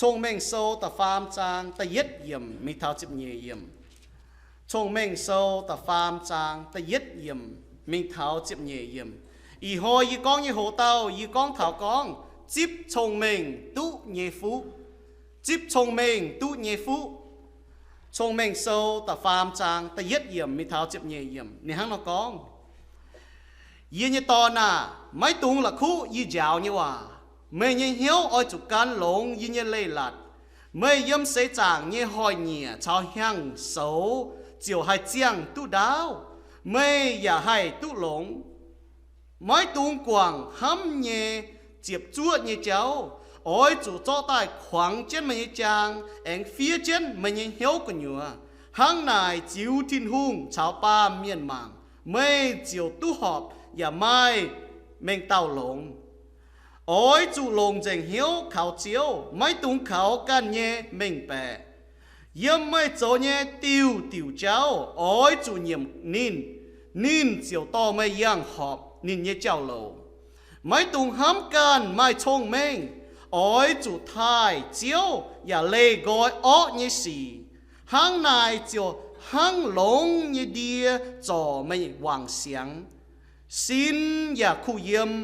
Cong-Mengh Sou da'faam zaang da'yietv yiemc mingh taux ziepc nyeic yiemc. Cong-Mengh Sou da'faam zaang da'yietv yiemc mingh taux ziepc nyeic yiemc. Ih hnoi yie gorngv nyei hoc-dauh, yie gorngv taux gorngv zipv cong-mengh duqv nyei fuqv. Zipv cong-mengh duqv nyei fuqv. Cong-Mengh Sou da'faam zaang da'yietv yiemc mingh taux ziepc nyeic yiemc ninh hnangv nor gorngv, Yie nyei dorn aah! Maiv dungx la'kuqv yie njaaux nyei waac. Meih nyei hnyouv oix zuqc gan longx yie nyei leiz-latc. Meih yiem seix zaangc nyei hnoi-nyieqc caux hnyangx-soux ziouc haih ziangh duqv ndaauv. Meih yaac haih duqv longx. Maiv dungx guangc hnamv nyei ziepc zuoqv nyei jauv. Oix zuqc zorqv daaih kuangx jienv meih nyei jaang, aengx fiev jienv meih nyei hnyouv gu'nyuoz. Hnangv naaic ziux Tin-Hungh caux baamh mienh mangc, meih ziouc duqv horpc yaac maaih mengh dauh longx. Oix zuqc longc nzengc hnyouv kaux Ziouv, maiv dungx kaux ganh nyei mengh baeqc. Yiem meih zoux nyei diuh diuc jauv oix zuqc nyiemc ninh. Ninh ziouc dorh meih yangh horpc ninh nyei jauv-louc. Maiv dungx hnamv ganh maaih cong-mengh. Oix zuqc taaih Ziouv yaac leih nqoi orqv nyei sic. Hnangv naaic ziouc hnangv longx nyei ndie zorc meih wangc siangx, sin yaac kuh yiem.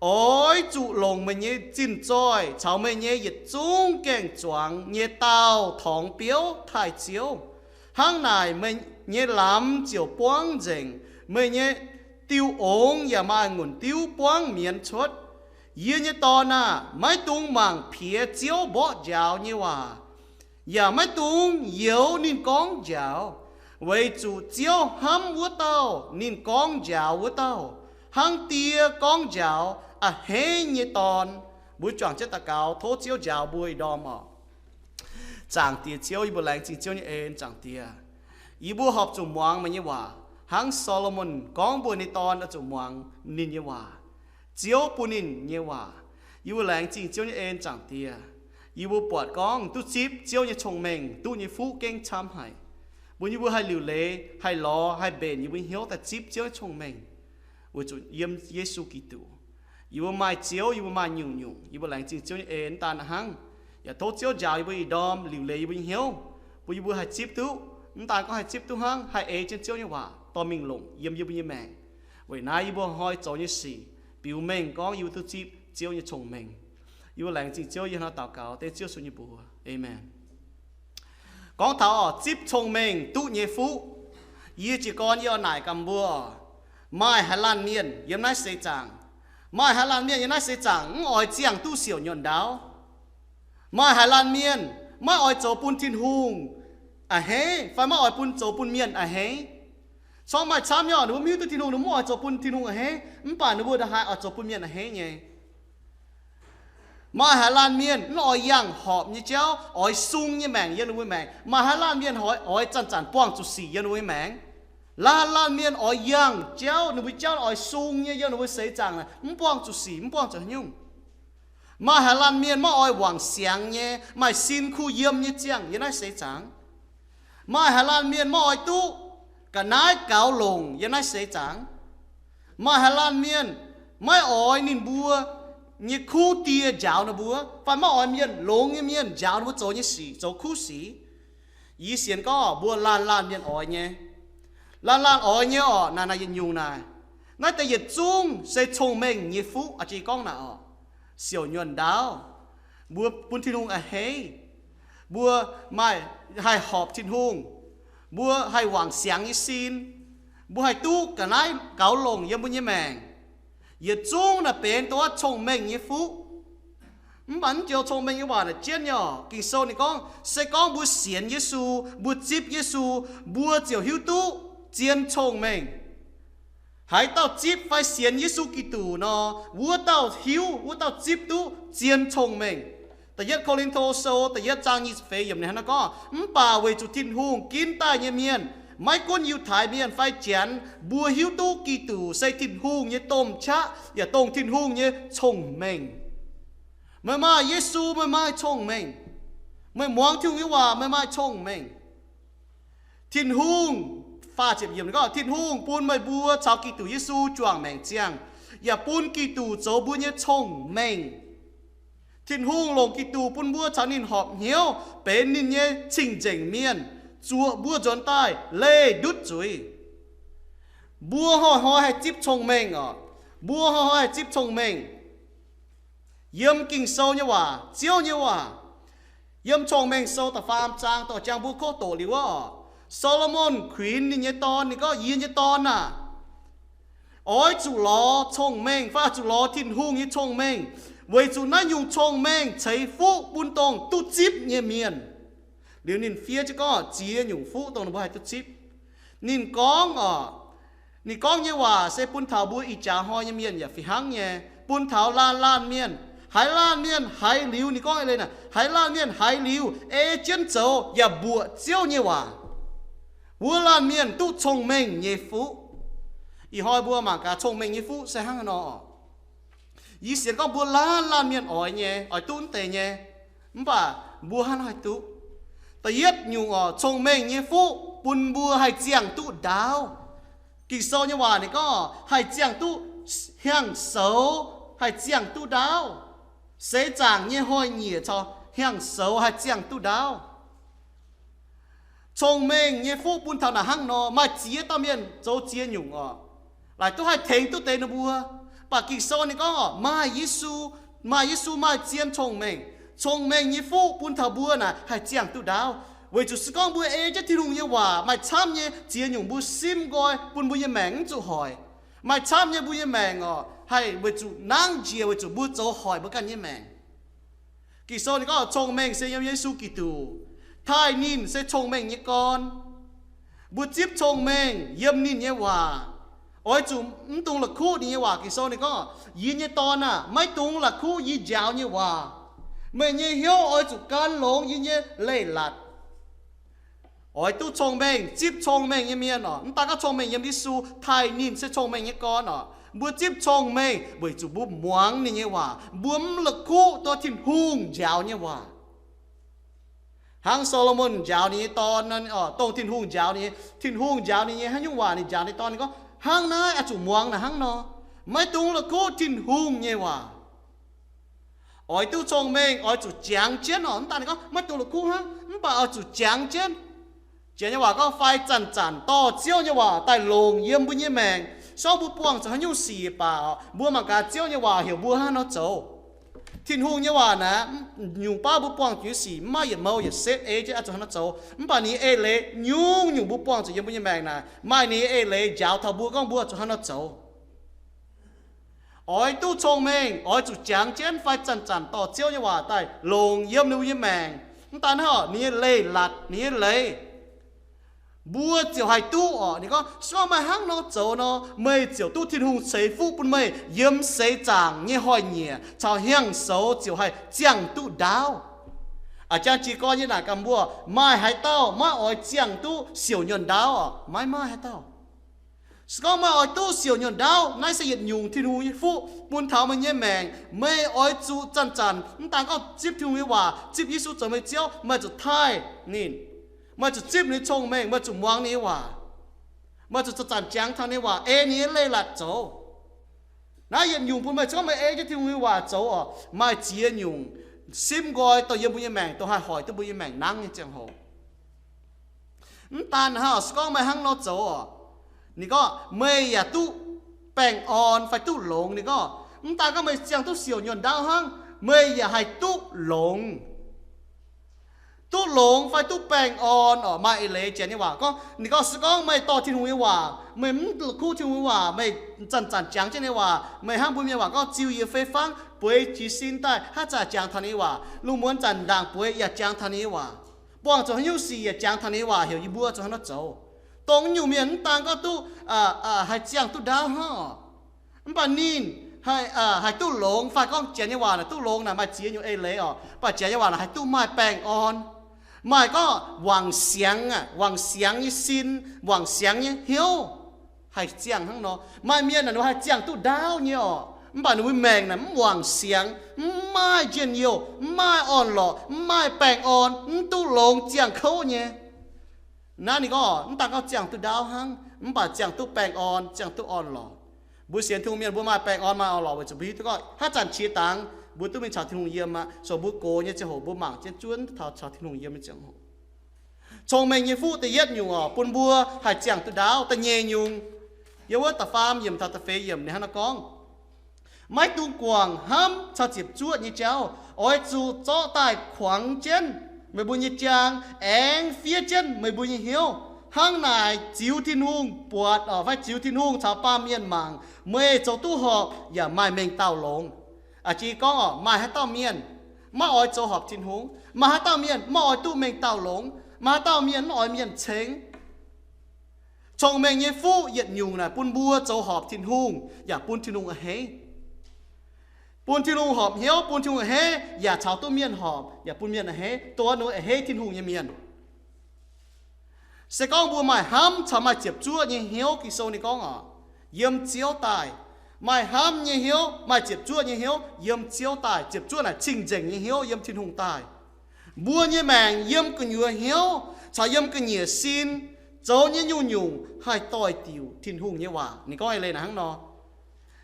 Oix zuqc longc meih nyei zinh zoih caux meih nyei yietc zungv gaeng-zuangx nyei daauh torngx biouv taaih Ziouv. Hnangv naaic meih nyei lamz ziouc buangv nzengc, meih nyei diuh ongx yaac maaih ngutc diuv buangv mienz cuotv. Yie nyei dorn aah! Maiv dungx mangc piex Ziouv mborqv njaaux nyei waac, yaac maiv dungx youx ninh gorngv njaaux. Weic zuqc Ziouv hnamv wuov dauh ninh gorngv njaaux wuov dauh, hnangv die gorngv njaaux a'hneiv nyei dorn. Mbuo juangc jienv daux gaux, tov Ziouv njaaux mbuo ih ndorm oc. Zaangc Diex Ziouv, yie mbuo laengz zingh Ziouv nyei en. Zaangc Diex, yie mbuo horpc zuqc muangx meih nyei waac, hnangv Saa^lo^morn gorngv mbuox ninh dorn oix zuqc muangx ninh nyei waac, Ziouv bun ninh nyei waac. Yie mbuo laengz zingh Ziouv nyei en. Zaangc Diex, yie mbuo buatc gorngv duqv zipv Ziouv nyei cong-mengh duqv nyei fuqv gengh camv haic, bun yie mbuo haih liuc leiz, haih lorz, haih mbenc yie mbuo hnyouv daaih zipv Ziouv nyei cong-mengh. Weic zuqc yiem Yesu Giduc, yie mbuo maaih Ziouv, yie mbuo maaih nyungc-nyungc. Yie mbuo laengz zingh Ziouv nyei en. Mv daan hnangv, yaac tov Ziouv njaaux yie mbuo ih ndorm, liuc leiz yie mbuo nyei hnyouv, bun yie mbuo haih zipv duqv. Mv daan gorngv haih zipv duqv hnangv, haih ei jienv Ziouv nyei waac dorh mingh longc yiem yie mbuo nyei maengc. Weic naaiv yie mbuo hnoi zoux nyei sic biux mengh gorngv yie mbuo duqv zipv Ziouv nyei cong-mengh. Yie mbuo laengz zingh Ziouv, yie hnangv naaiv daux gaux dengv Ziouv Yesu nyei mbuox, aamen. Gorngv taux zipv cong-mengh duqv nyei fuqv, yie jiez gorn yie oix naaic gaax mbuo, maaih haaix laanh mienh yiem naaiv seix zaangc, maaih haaix laanh mienh yiem naaiv seix zaangc mv oix ziangh duqv siouc nyuonh ndaauv? Maaih haaix laanh mienh maiv oix zoux bun Tin-Hungh a'hneiv fai maiv oix bun zoux bun mienh a'hneiv? Corc maaih camv nyei, ninh mbuo mv hiuv duqv Tin-Hungh, ninh mbuo mv oix zoux bun Tin-Hungh a'hneiv, mv baac ninh mbuo ndongc haaix oix zoux bun mienh a'hneiv nyei. Maaih haaix laanh mienh mv oix yangh horpc nyei jauv, oix sung nyei maengc yiem ninh mbuo maengc. Maaih haaix laanh mienh oix, oix zanc-zanc buangh zuqc sic yiem ninh mbuo maengc. Laanh laanh mienh oix yangh jauv, ninh mbuo jauv oix sung nyei yiem ninh mbuo seix zaangc, mv buangh zuqc sic, mv buangh zuqc haaix nyungc. Maaih haaix laanh mienh maiv oix wangc siangx nyei, maaih sin kuh yiem nyei ziangh yiem naaiv seix zaangc. Maaih haaix laanh mienh maiv oix duqv ga'naaiv gaux longc yiem naaiv seix zaangc. Maaih haaix laanh mienh maiv oix ninh mbuo nyei kuv die njaaux ninh mbuo, fai maiv oix mienh, longx nyei mienh njaaux ninh mbuo zoux nyei sic, zoux kuv sic. Yie sienx gorngv mbuo laanh laanh mienh oix nyei. Laanh laanh oix nyei orqc, naaic naaic yietc nyungc naaic. Naaiv deix yietc zungv se cong-mengh nyei fuqv, a'jang gorngv naaic orqc. Siouc nyuonh ndaauv, mbuo bun Tin-Hungh a'hneiv, mbuo maaih haih horpc Tin-Hungh, mbuo haih wangc siangx nyei sin, mbuo haih duqv ga'naaiv gaux longc yiem mbuo nyei maengc, yietc zungv naaic benx dongh wuov cong-mengh nyei fuqv. Mv baac mv joux cong-mengh nyei waac naaic jienv nyei orqc. Ging-Sou ninh gorngv se gorngv mbuo sienx Yesu, mbuo zipv Yesu, mbuo ziouc hiuv duqv zien cong-mengh. Haaix dauh zipv fai sienx Yesu Giduc nor, wuov dauh hiuv, wuov dauh zipv duqv zien cong-mengh. Da'yietv Ko^lin^to Sou da'yietv zaang nyic ziepc feix yiemc ninh hnangv naaiv gorngv, mv baac weic zuqc Tin-Hungh ginv daaih nyei mienh, maiv gunv Yiutai Mienh fai Janx, mbuo hiuv duqv Giduc se Tin-Hungh nyei domh qaqv yaac dongh Tin-Hungh nyei cong-mengh. Meih maaih Yesu, meih maaih cong-mengh. Meih muangx Tin-Hungh nyei waac, meih maaih cong-mengh. Tin-Hungh, faah ziepc yiemc gorngv, Tin-Hungh bun meih mbuo caux Giduc Yesu juangc maengc ziangh, yaac bun Giduc zoux mbuo nyei cong-mengh. Tin-Hungh longc Giduc bun mbuo caux ninh horpc hnyouv, benx ninh nyei cing-nzengc mienh, zuoqc mbuo nzuonx daaih leih ndutv zuiz. Mbuo hnoi-hnoi haih zipv cong-mengh oc. Mbuo hnoi-hnoi haih zipv cong-mengh. Yiem Ging-Sou nyei waac, Ziouv nyei waac, yiem Cong-Mengh Sou da'faam zaang dorh jangx mbuo kov doqc liuz wuov oc, Saa^lo^morn kuinx ninh nyei dorn, ninh gorngv, Yie nyei dorn aah! Oix zuqc lorz cong-mengh, fai oix zuqc lorz Tin-Hungh nyei cong-mengh, weic zuqc naaiv nyungc cong-mengh ceix fuqv bun dongh duqv zipv nyei mienh. Liuz ninh fiev jienv gorngv ziex nyungc fuqv dongh ninh mbuo haih duqv zipv. Ninh gorngv oc, ninh gorngv nyei waac se bun taux mbuo ih jaax hnoi nyei mienh yaac fih hnangv nyei, bun taux laanh laanh mienh. Haaix laanh mienh haiz liuz, ninh gorngv eix leiz naaic, haaix laanh mienh haiz liuz ei jienv zoux yaac mbuoqc Ziouv nyei waac, wuov laanh mienh duqv cong-mengh nyei fuqv. Ih hnoi mbuo mangc gaax cong-mengh nyei fuqv se hnangv haaix nor oc. Yie sienx gorngv mbuo laanh laanh mienh oix nyei, oix duqv deix nyei, mv baac mbuo hnangv haaix duqv? Da'yietv nyungc oc, cong-mengh nyei fuqv bun mbuo haih ziangh duqv ndaauv. Ging-Sou nyei waac ninh gorngv haih ziangh duqv hnyangx-soux, haih ziangh duqv ndaauv. Seix zaangc nyei hnoi-nyieqc caux hnyangx-soux haih ziangh duqv ndaauv. Cong-mengh nyei fuqv bun taux naaic hnangv nor, maaih ziex dauh mienh zoux ziex nyungc oc, laaic duqv haih tengx duqv deix ninh mbuo. Mv baac Ging-Sou ninh gorngv oc, maaih Yesu, maaih Yesu maaih zien cong-mengh. Cong-mengh nyei fuqv bun taux mbuo naaic haih ziangh duqv ndaauv, weic zuqc se gorngv mbuo ei jienv Tin-Hungh nyei waac, maaih camv nyei ziex nyungc mbuo simv nqoi bun mbuo nyei maengc mv zuqc hoic. Maaih camv nyei mbuo nyei maengc oc, haih weic zuqc nangv njiec weic zuqc mbuo zoux hoic mbuo ganh nyei maengc. Ging-Sou ninh gorngv cong-mengh se yiem Yesu Giduc. Taaih ninh se cong-mengh nyei gorn. Mbuo zipv cong-mengh yiem ninh nyei waac. Oix zuqc mv dungx la'kuqv ninh nyei waac. Ging-Sou ninh gorngv, Yie nyei dorn aah! Maiv dungx la'kuqv yie njaaux nyei waac. Meih nyei hnyouv oix zuqc gan longx yie nyei leiz-latc. Oix duqv cong-mengh, zipv cong-mengh nyei mienh oc, mv daan gorngv cong-mengh yiem Yesu, taaih ninh se cong-mengh nyei gorn oc. Mbuo zipv cong-mengh weic zuqc mbuo muangx ninh nyei waac, mbuo mv la'kuqv duqv Tin-Hungh njaaux nyei waac. Hnangv Saa^lo^morn njaaux ninh nyei dorn, dongh Tin-Hungh njaaux ninh nyei, Tin-Hungh njaaux ninh nyei haaix nyungc waac ninh njaaux ninh dorn, ninh gorngv, Hnangv naaiv oix zuqc muangx naaic hnangv nor. Maiv dungx la'kuqv Tin-Hungh nyei waac. Oix duqv cong-mengh oix zuqc jangx jienv oc. Mv daan ninh gorngv maiv dungx la'kuqv hnangv, mv baac oix zuqc jangx jienv. Janx nyei waac gorngv fai zanc-zanc dorh Ziouv nyei waac daaih longc yiem mbuo nyei maengc. Se gorngv mbuo buangh zuqc haaix nyungc sic baac oc, mbuo mangc gaax Ziouv nyei waac heuc mbuo hnangv haaix nor zoux. Tin-Hungh nyei waac naaic, nyungc baav mbuo buangh zuqc nyei sic maiv yietc mouh yietc setv ei jienv oix zuqc hnangv nor zoux. Mv baac ninh nyei eix leiz nyungc-nyungc mbuo buangh zuqc yiem mbuo nyei maengc naaic, maaih ninh nyei eix leiz njaaux taux mbuo gorngv mbuo zuqc hnangv nor zoux. Oix duqv cong-mengh oix zuqc jangx jienv fai zanc-zanc dorh Ziouv nyei waac daaih longc yiem ninh mbuo nyei maengc. Mv daan hnangv, ninh nyei leiz-latc, ninh nyei leiz, mbuo ziouc haih duqv oc. Ninh gorngv, Se gorngv meih hnangv nor zoux nor, meih ziouc duqv Tin-Hungh ceix fuqv bun meih yiem seix zaangc nyei hnoi-nyieqc caux hnyangx-soux ziouc haih ziangh duqv ndaauv. A'jang jiez gorn yie naaic gaax mbuo, maaih haaix dauh maiv oix ziangh duqv siouc nyuonh ndaauv oc? Maiv maaih haaix dauh. Se gorngv meih oix duqv siouc nyuonh ndaauv, naaiv se yietc nyungc Tin-Hungh nyei fuqv bun taux meih nyei maengc. Meih oix zuqc zanc-zanc mv daan gorngv zipv Tin-Hungh nyei waac, zipv Yesu zoux meih nyei Ziouv, meih zuqc taaih ninh. Meih zuqc zipv ninh nyei cong-mengh, meih zuqc muangx ninh nyei waac. Meih zuqc zanc-zanc jangx taux ninh nyei waac, ei ninh nyei leiz-latc zoux. Naaiv yietc nyungc bun meih, se gorngv meih ei jienv Tin-Hungh nyei waac zoux oc, maaih ziex nyungc simv nqoi dongh yiem mbuo nyei maengc, dongh haih hoic duqv mbuo nyei maengc nangv nyei ziangh hoc. Mv daan hnangv oc, se gorngv meih hnangv nor zoux oc, ninh gorngv meih yaac duqv baengh orn fai duqv longx. Ninh gorngv mv daan gorngv meih ziangh duqv siouc nyuonh ndaauv hnangv, meih yaac haih duqv longx. Duqv longx fai duqv baengh orn oc, maaih eix leiz. Janx nyei waac gorngv, ninh gorngv se gorngv meih dorh Tin-Hungh nyei waac, meih mv la'kuqv Tin-Hungh nyei waac, meih zanc-zanc jangx jienv ninh nyei waac, meih hnangv mbuo mienh waac gorngv ziux yie fei fangv, bueix jiez sin daaih haaix zanc jangx taux ninh nyei waac, lungh muonz zanc ndaangc bueix yaac jangx taux ninh nyei waac, buangh zuqc haaix nyungc sic yaac jangx taux ninh nyei waac, heuc yie mbuo zuqc hnangv nor zoux. Dongh nyungc mienh mv daan gorngv duqv haih ziangh duqv ndaauv hnangv oc, mv baac ninh haih duqv longx fai gorngv Janx nyei waac naaic duqv longx naaic maaih ziex nyungc eix leiz oc. Mv baac Janx nyei waac naaic haih duqv maaih baengh orn, maaih gorngv wangc siangx, wangc siangx nyei sin, wangc siangx nyei hnyouv, haih ziangh hnangv nor. Maaih mienh naaic ninh haih ziangh duqv ndaauv nyei oc, mv baac ninh mbuo maengc naaic mv wangc siangx, mv maaih njien-youh, mv maaih orn-lorqc, mv maaih baengh orn, mv duqv longx, ziangh kouv nyei. Naaiv ninh gorngv mv daan gorngv ziangh duqv ndaauv hnangv, mv baac ziangh duqv baengh orn, ziangh duqv orn-lorqc. Mbuo sienx Tin-Hungh mienh mbuo maaih baengh orn maaih orn-lorqc weic zuqc mbuo hiuv duqv gorngv haaix zanc qiex dangx Mbuo duqv mingh caux Tin-Hungh yiem aqv. So mbuo gox nyei ziangh hoc mbuo mangc jienv zuov taux caux Tin-Hungh yiem nyei ziangh hoc. Cong-mengh nyei fuqv da'yietv nyungc oc, bun mbuo haih ziangh duqv ndaauv. Da'nyeic nyungc, yiem wuov da'faam yiemc taux da'feix yiemc ninh hnangv naaiv gorngv, maiv dungx guangc hnamv caux ziepc zuoqv nyei jauv. Oix zuqc zorqv daaih kuangx jienv meih mbuo nyei jaang, aengx fiev jienv meih mbuo nyei hnyouv. Hnangv naaic ziux Tin-Hungh buatc oc, fai ziux Tin-Hungh caux baamh mienh mangc, meih zoux duqv horpc yaac maaih mengh dauh longx. A'c jiex gorngv oc, maaih haaix dauh mienh maiv oix zoux horpc Tin-Hungh? Maaih haaix dauh mienh maiv oix duqv mengh dauh longx? Maaih haaix dauh mienh maiv oix mienh ceng? Cong-mengh nyei fuqv yietc nyungc naaic bun mbuo zoux horpc Tin-Hungh yaac bun Tin-Hungh a'hneiv. Bun Tin-Hungh horpc hnyouv, bun Tin-Hungh a'hneiv, yaac caux duqv mienh horpc, yaac bun mienh a'hneiv, dongh wuov ninh a'hneiv Tin-Hungh nyei mienh. Se gorngv mbuo maaih hnamv caux maaih ziepc zuoqv nyei hnyouv, Ging-Sou ninh gorngv oc, yiem Ziouv daaih. Maaih hnamv nyei hnyouv, maaih ziepc zuoqv nyei hnyouv yiem Ziouv daaih. Ziepc zuoqv naaic cing-nzengc nyei hnyouv yiem Tin-Hungh daaih. Mbuo nyei maengc yiem gu'nyuoz hnyouv caux yiem ga'nyiec sin zoux nyei nyungc-nyungc haih doix-diuc Tin-Hungh nyei waac. Ninh gorngv eix leiz naaic hnangv nor.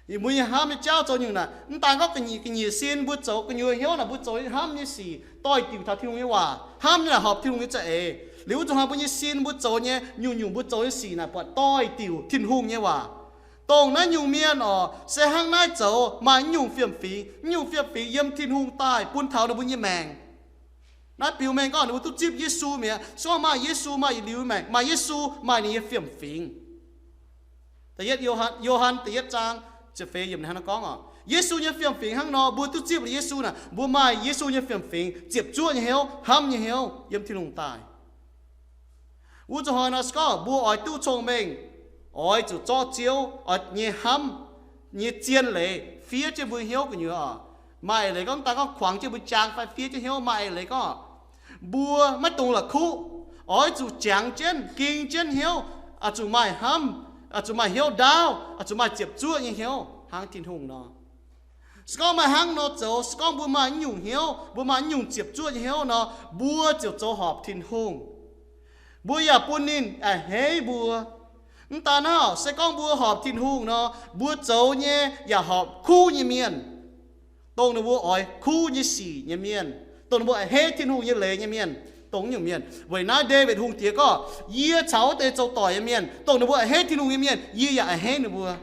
Mbuo nyei hnamv nyei jauv zoux nyungc naaic, mv daan gorngv ga'nyiec, ga'nyiec sin mbuo zoux, gu'nyuoz hnyouv naaic mbuo zoux hnamv nyei sic doix-diuc taux Tin-Hungh nyei waac, hnamv nyei naaic horpc Tin-Hungh nyei za'eix. Liuz wuov zuqc hnoi mbuo nyei sin mbuo zoux nyei nyungc-nyungc mbuo zoux nyei sic naaic buatc doix-diuc Tin-Hungh nyei waac. Dongh naaiv nyungc mienh oc, se hnangv naaiv zoux maaih nyungc fiem-fingx, nyungc fiem-fingx yiem Tin-Hungh daaih bun taux ninh mbuo nyei maengc. Naaiv biux mengh gorngv ninh mbuo duqv zipv Yesu mi'aqv. Se gorngv maaih Yesu, maaih yietc liuz maengc, maaih Yesu, maaih ninh nyei fiem-fingx. Da'yietv Yo^han, Yo^han da'yietv zaang ziepc feix yiemc hnangv naaiv gorngv oc, Yesu nyei fiem-fingx hnangv nor, mbuo duqv zipv Yesu naaic, mbuo maaih Yesu nyei fiem-fingx, ziepc zuoqv nyei hnyouv, hnamv nyei hnyouv yiem Tin-Hungh daaih. Wuov zuqc hnoi nor se gorngv mbuo oix duqv cong-mengh, oix zuqc zorqv Ziouv oix nyei hnamv nyei zien leiz fiev jienv mbuo hnyouv gu'nyuoz oc. Maaih eix leiz gorngv daaih gorngv kuangx jienv mbuo jaang fai fiev jienv hnyouv, maaih eix leiz gorngv mbuo maiv dungx la'kuqv, oix zuqc jangx jienv, ging jienv hnyouv, oix zuqc maaih hnamv, oix zuqc maaih hnyouv ndaauv, oix zuqc maaih ziepc zuoqv nyei hnyouv hnangv Tin-Hungh nor. Se gorngv maaih hnangv nor zoux, se gorngv mbuo maaih nyungc hnyouv, mbuo maaih nyungc ziepc zuoqv nyei hnyouv nor, mbuo ziouc zoux horpc Tin-Hungh. Mbuo yaac bun ninh a'hneiv mbuo. Mv daan naaiv, se gorngv mbuo horpc Tin-Hungh nor, mbuo zoux nyei yaac horpc kuv nyei mienh, dongh ninh mbuo oix kuv nyei sic nyei mienh, dongh ninh mbuo a'hneiv Tin-Hungh nyei leiz nyei mienh, dongh nyungc mienh. Weic naaiv Ndaawitv Hungh diex gorngv, yie caux wuov deix zoux doic nyei mienh, dongh ninh mbuo a'hneiv Tin-Hungh nyei mienh, yie yaac a'hneiv ninh mbuo.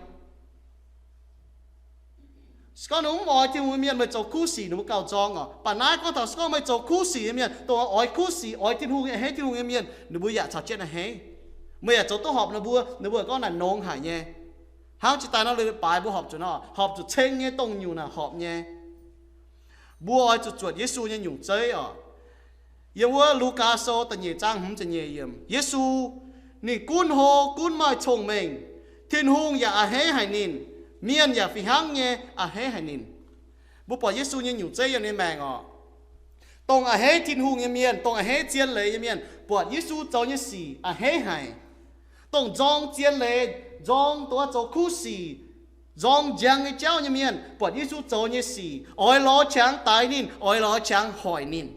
Se gorngv ninh mv oix Tin-Hungh nyei mienh, meih zoux kuv sic ninh mbuo gauh nzorng oc. Baac naaiv gorngv taux se gorngv meih zoux kuv sic nyei mienh, dongh oix kuv sic, oix Tin-Hungh, a'hneiv Tin-Hungh nyei mienh, ninh mbuo yaac caux jienv a'hneiv. Meih yaac zoux duqv horpc ninh mbuo, ninh mbuo gorngv naaic nongx haic nyei. Hnangv jiex daaih nor leiz-baaix mbuo horpc zuqc nor, horpc zuqc ceng nyei dongh nyungc naaic horpc nyei. Mbuo oix zuqc zuotc Yesu nyei nyungc zeiv oc. Yiem wuov Lugaa Sou da'nyeic zaang hmz ziepc nyeic yiemc, Yesu ninh gunv hlo gunv maaih cong-mengh. Tin-Hungh yaac a'hneiv haic ninh. Mienh yaac fih hnangv nyei a'hneiv haic ninh. Mbuo buatc Yesu nyei nyungc zeiv yiem ninh maengc oc. Dongh a'hneiv Tin-Hungh nyei mienh, dongh a'hneiv zien leiz nyei mienh, buatc Yesu zoux nyei sic a'hneiv haic. Dongh nzorng zien leiz, nzorng dongh zoux kuv sic, nzorng njang nyei jauv nyei mienh, buatc Yesu zoux nyei sic oix lorz qangx daix ninh, oix lorz qangx hoic ninh.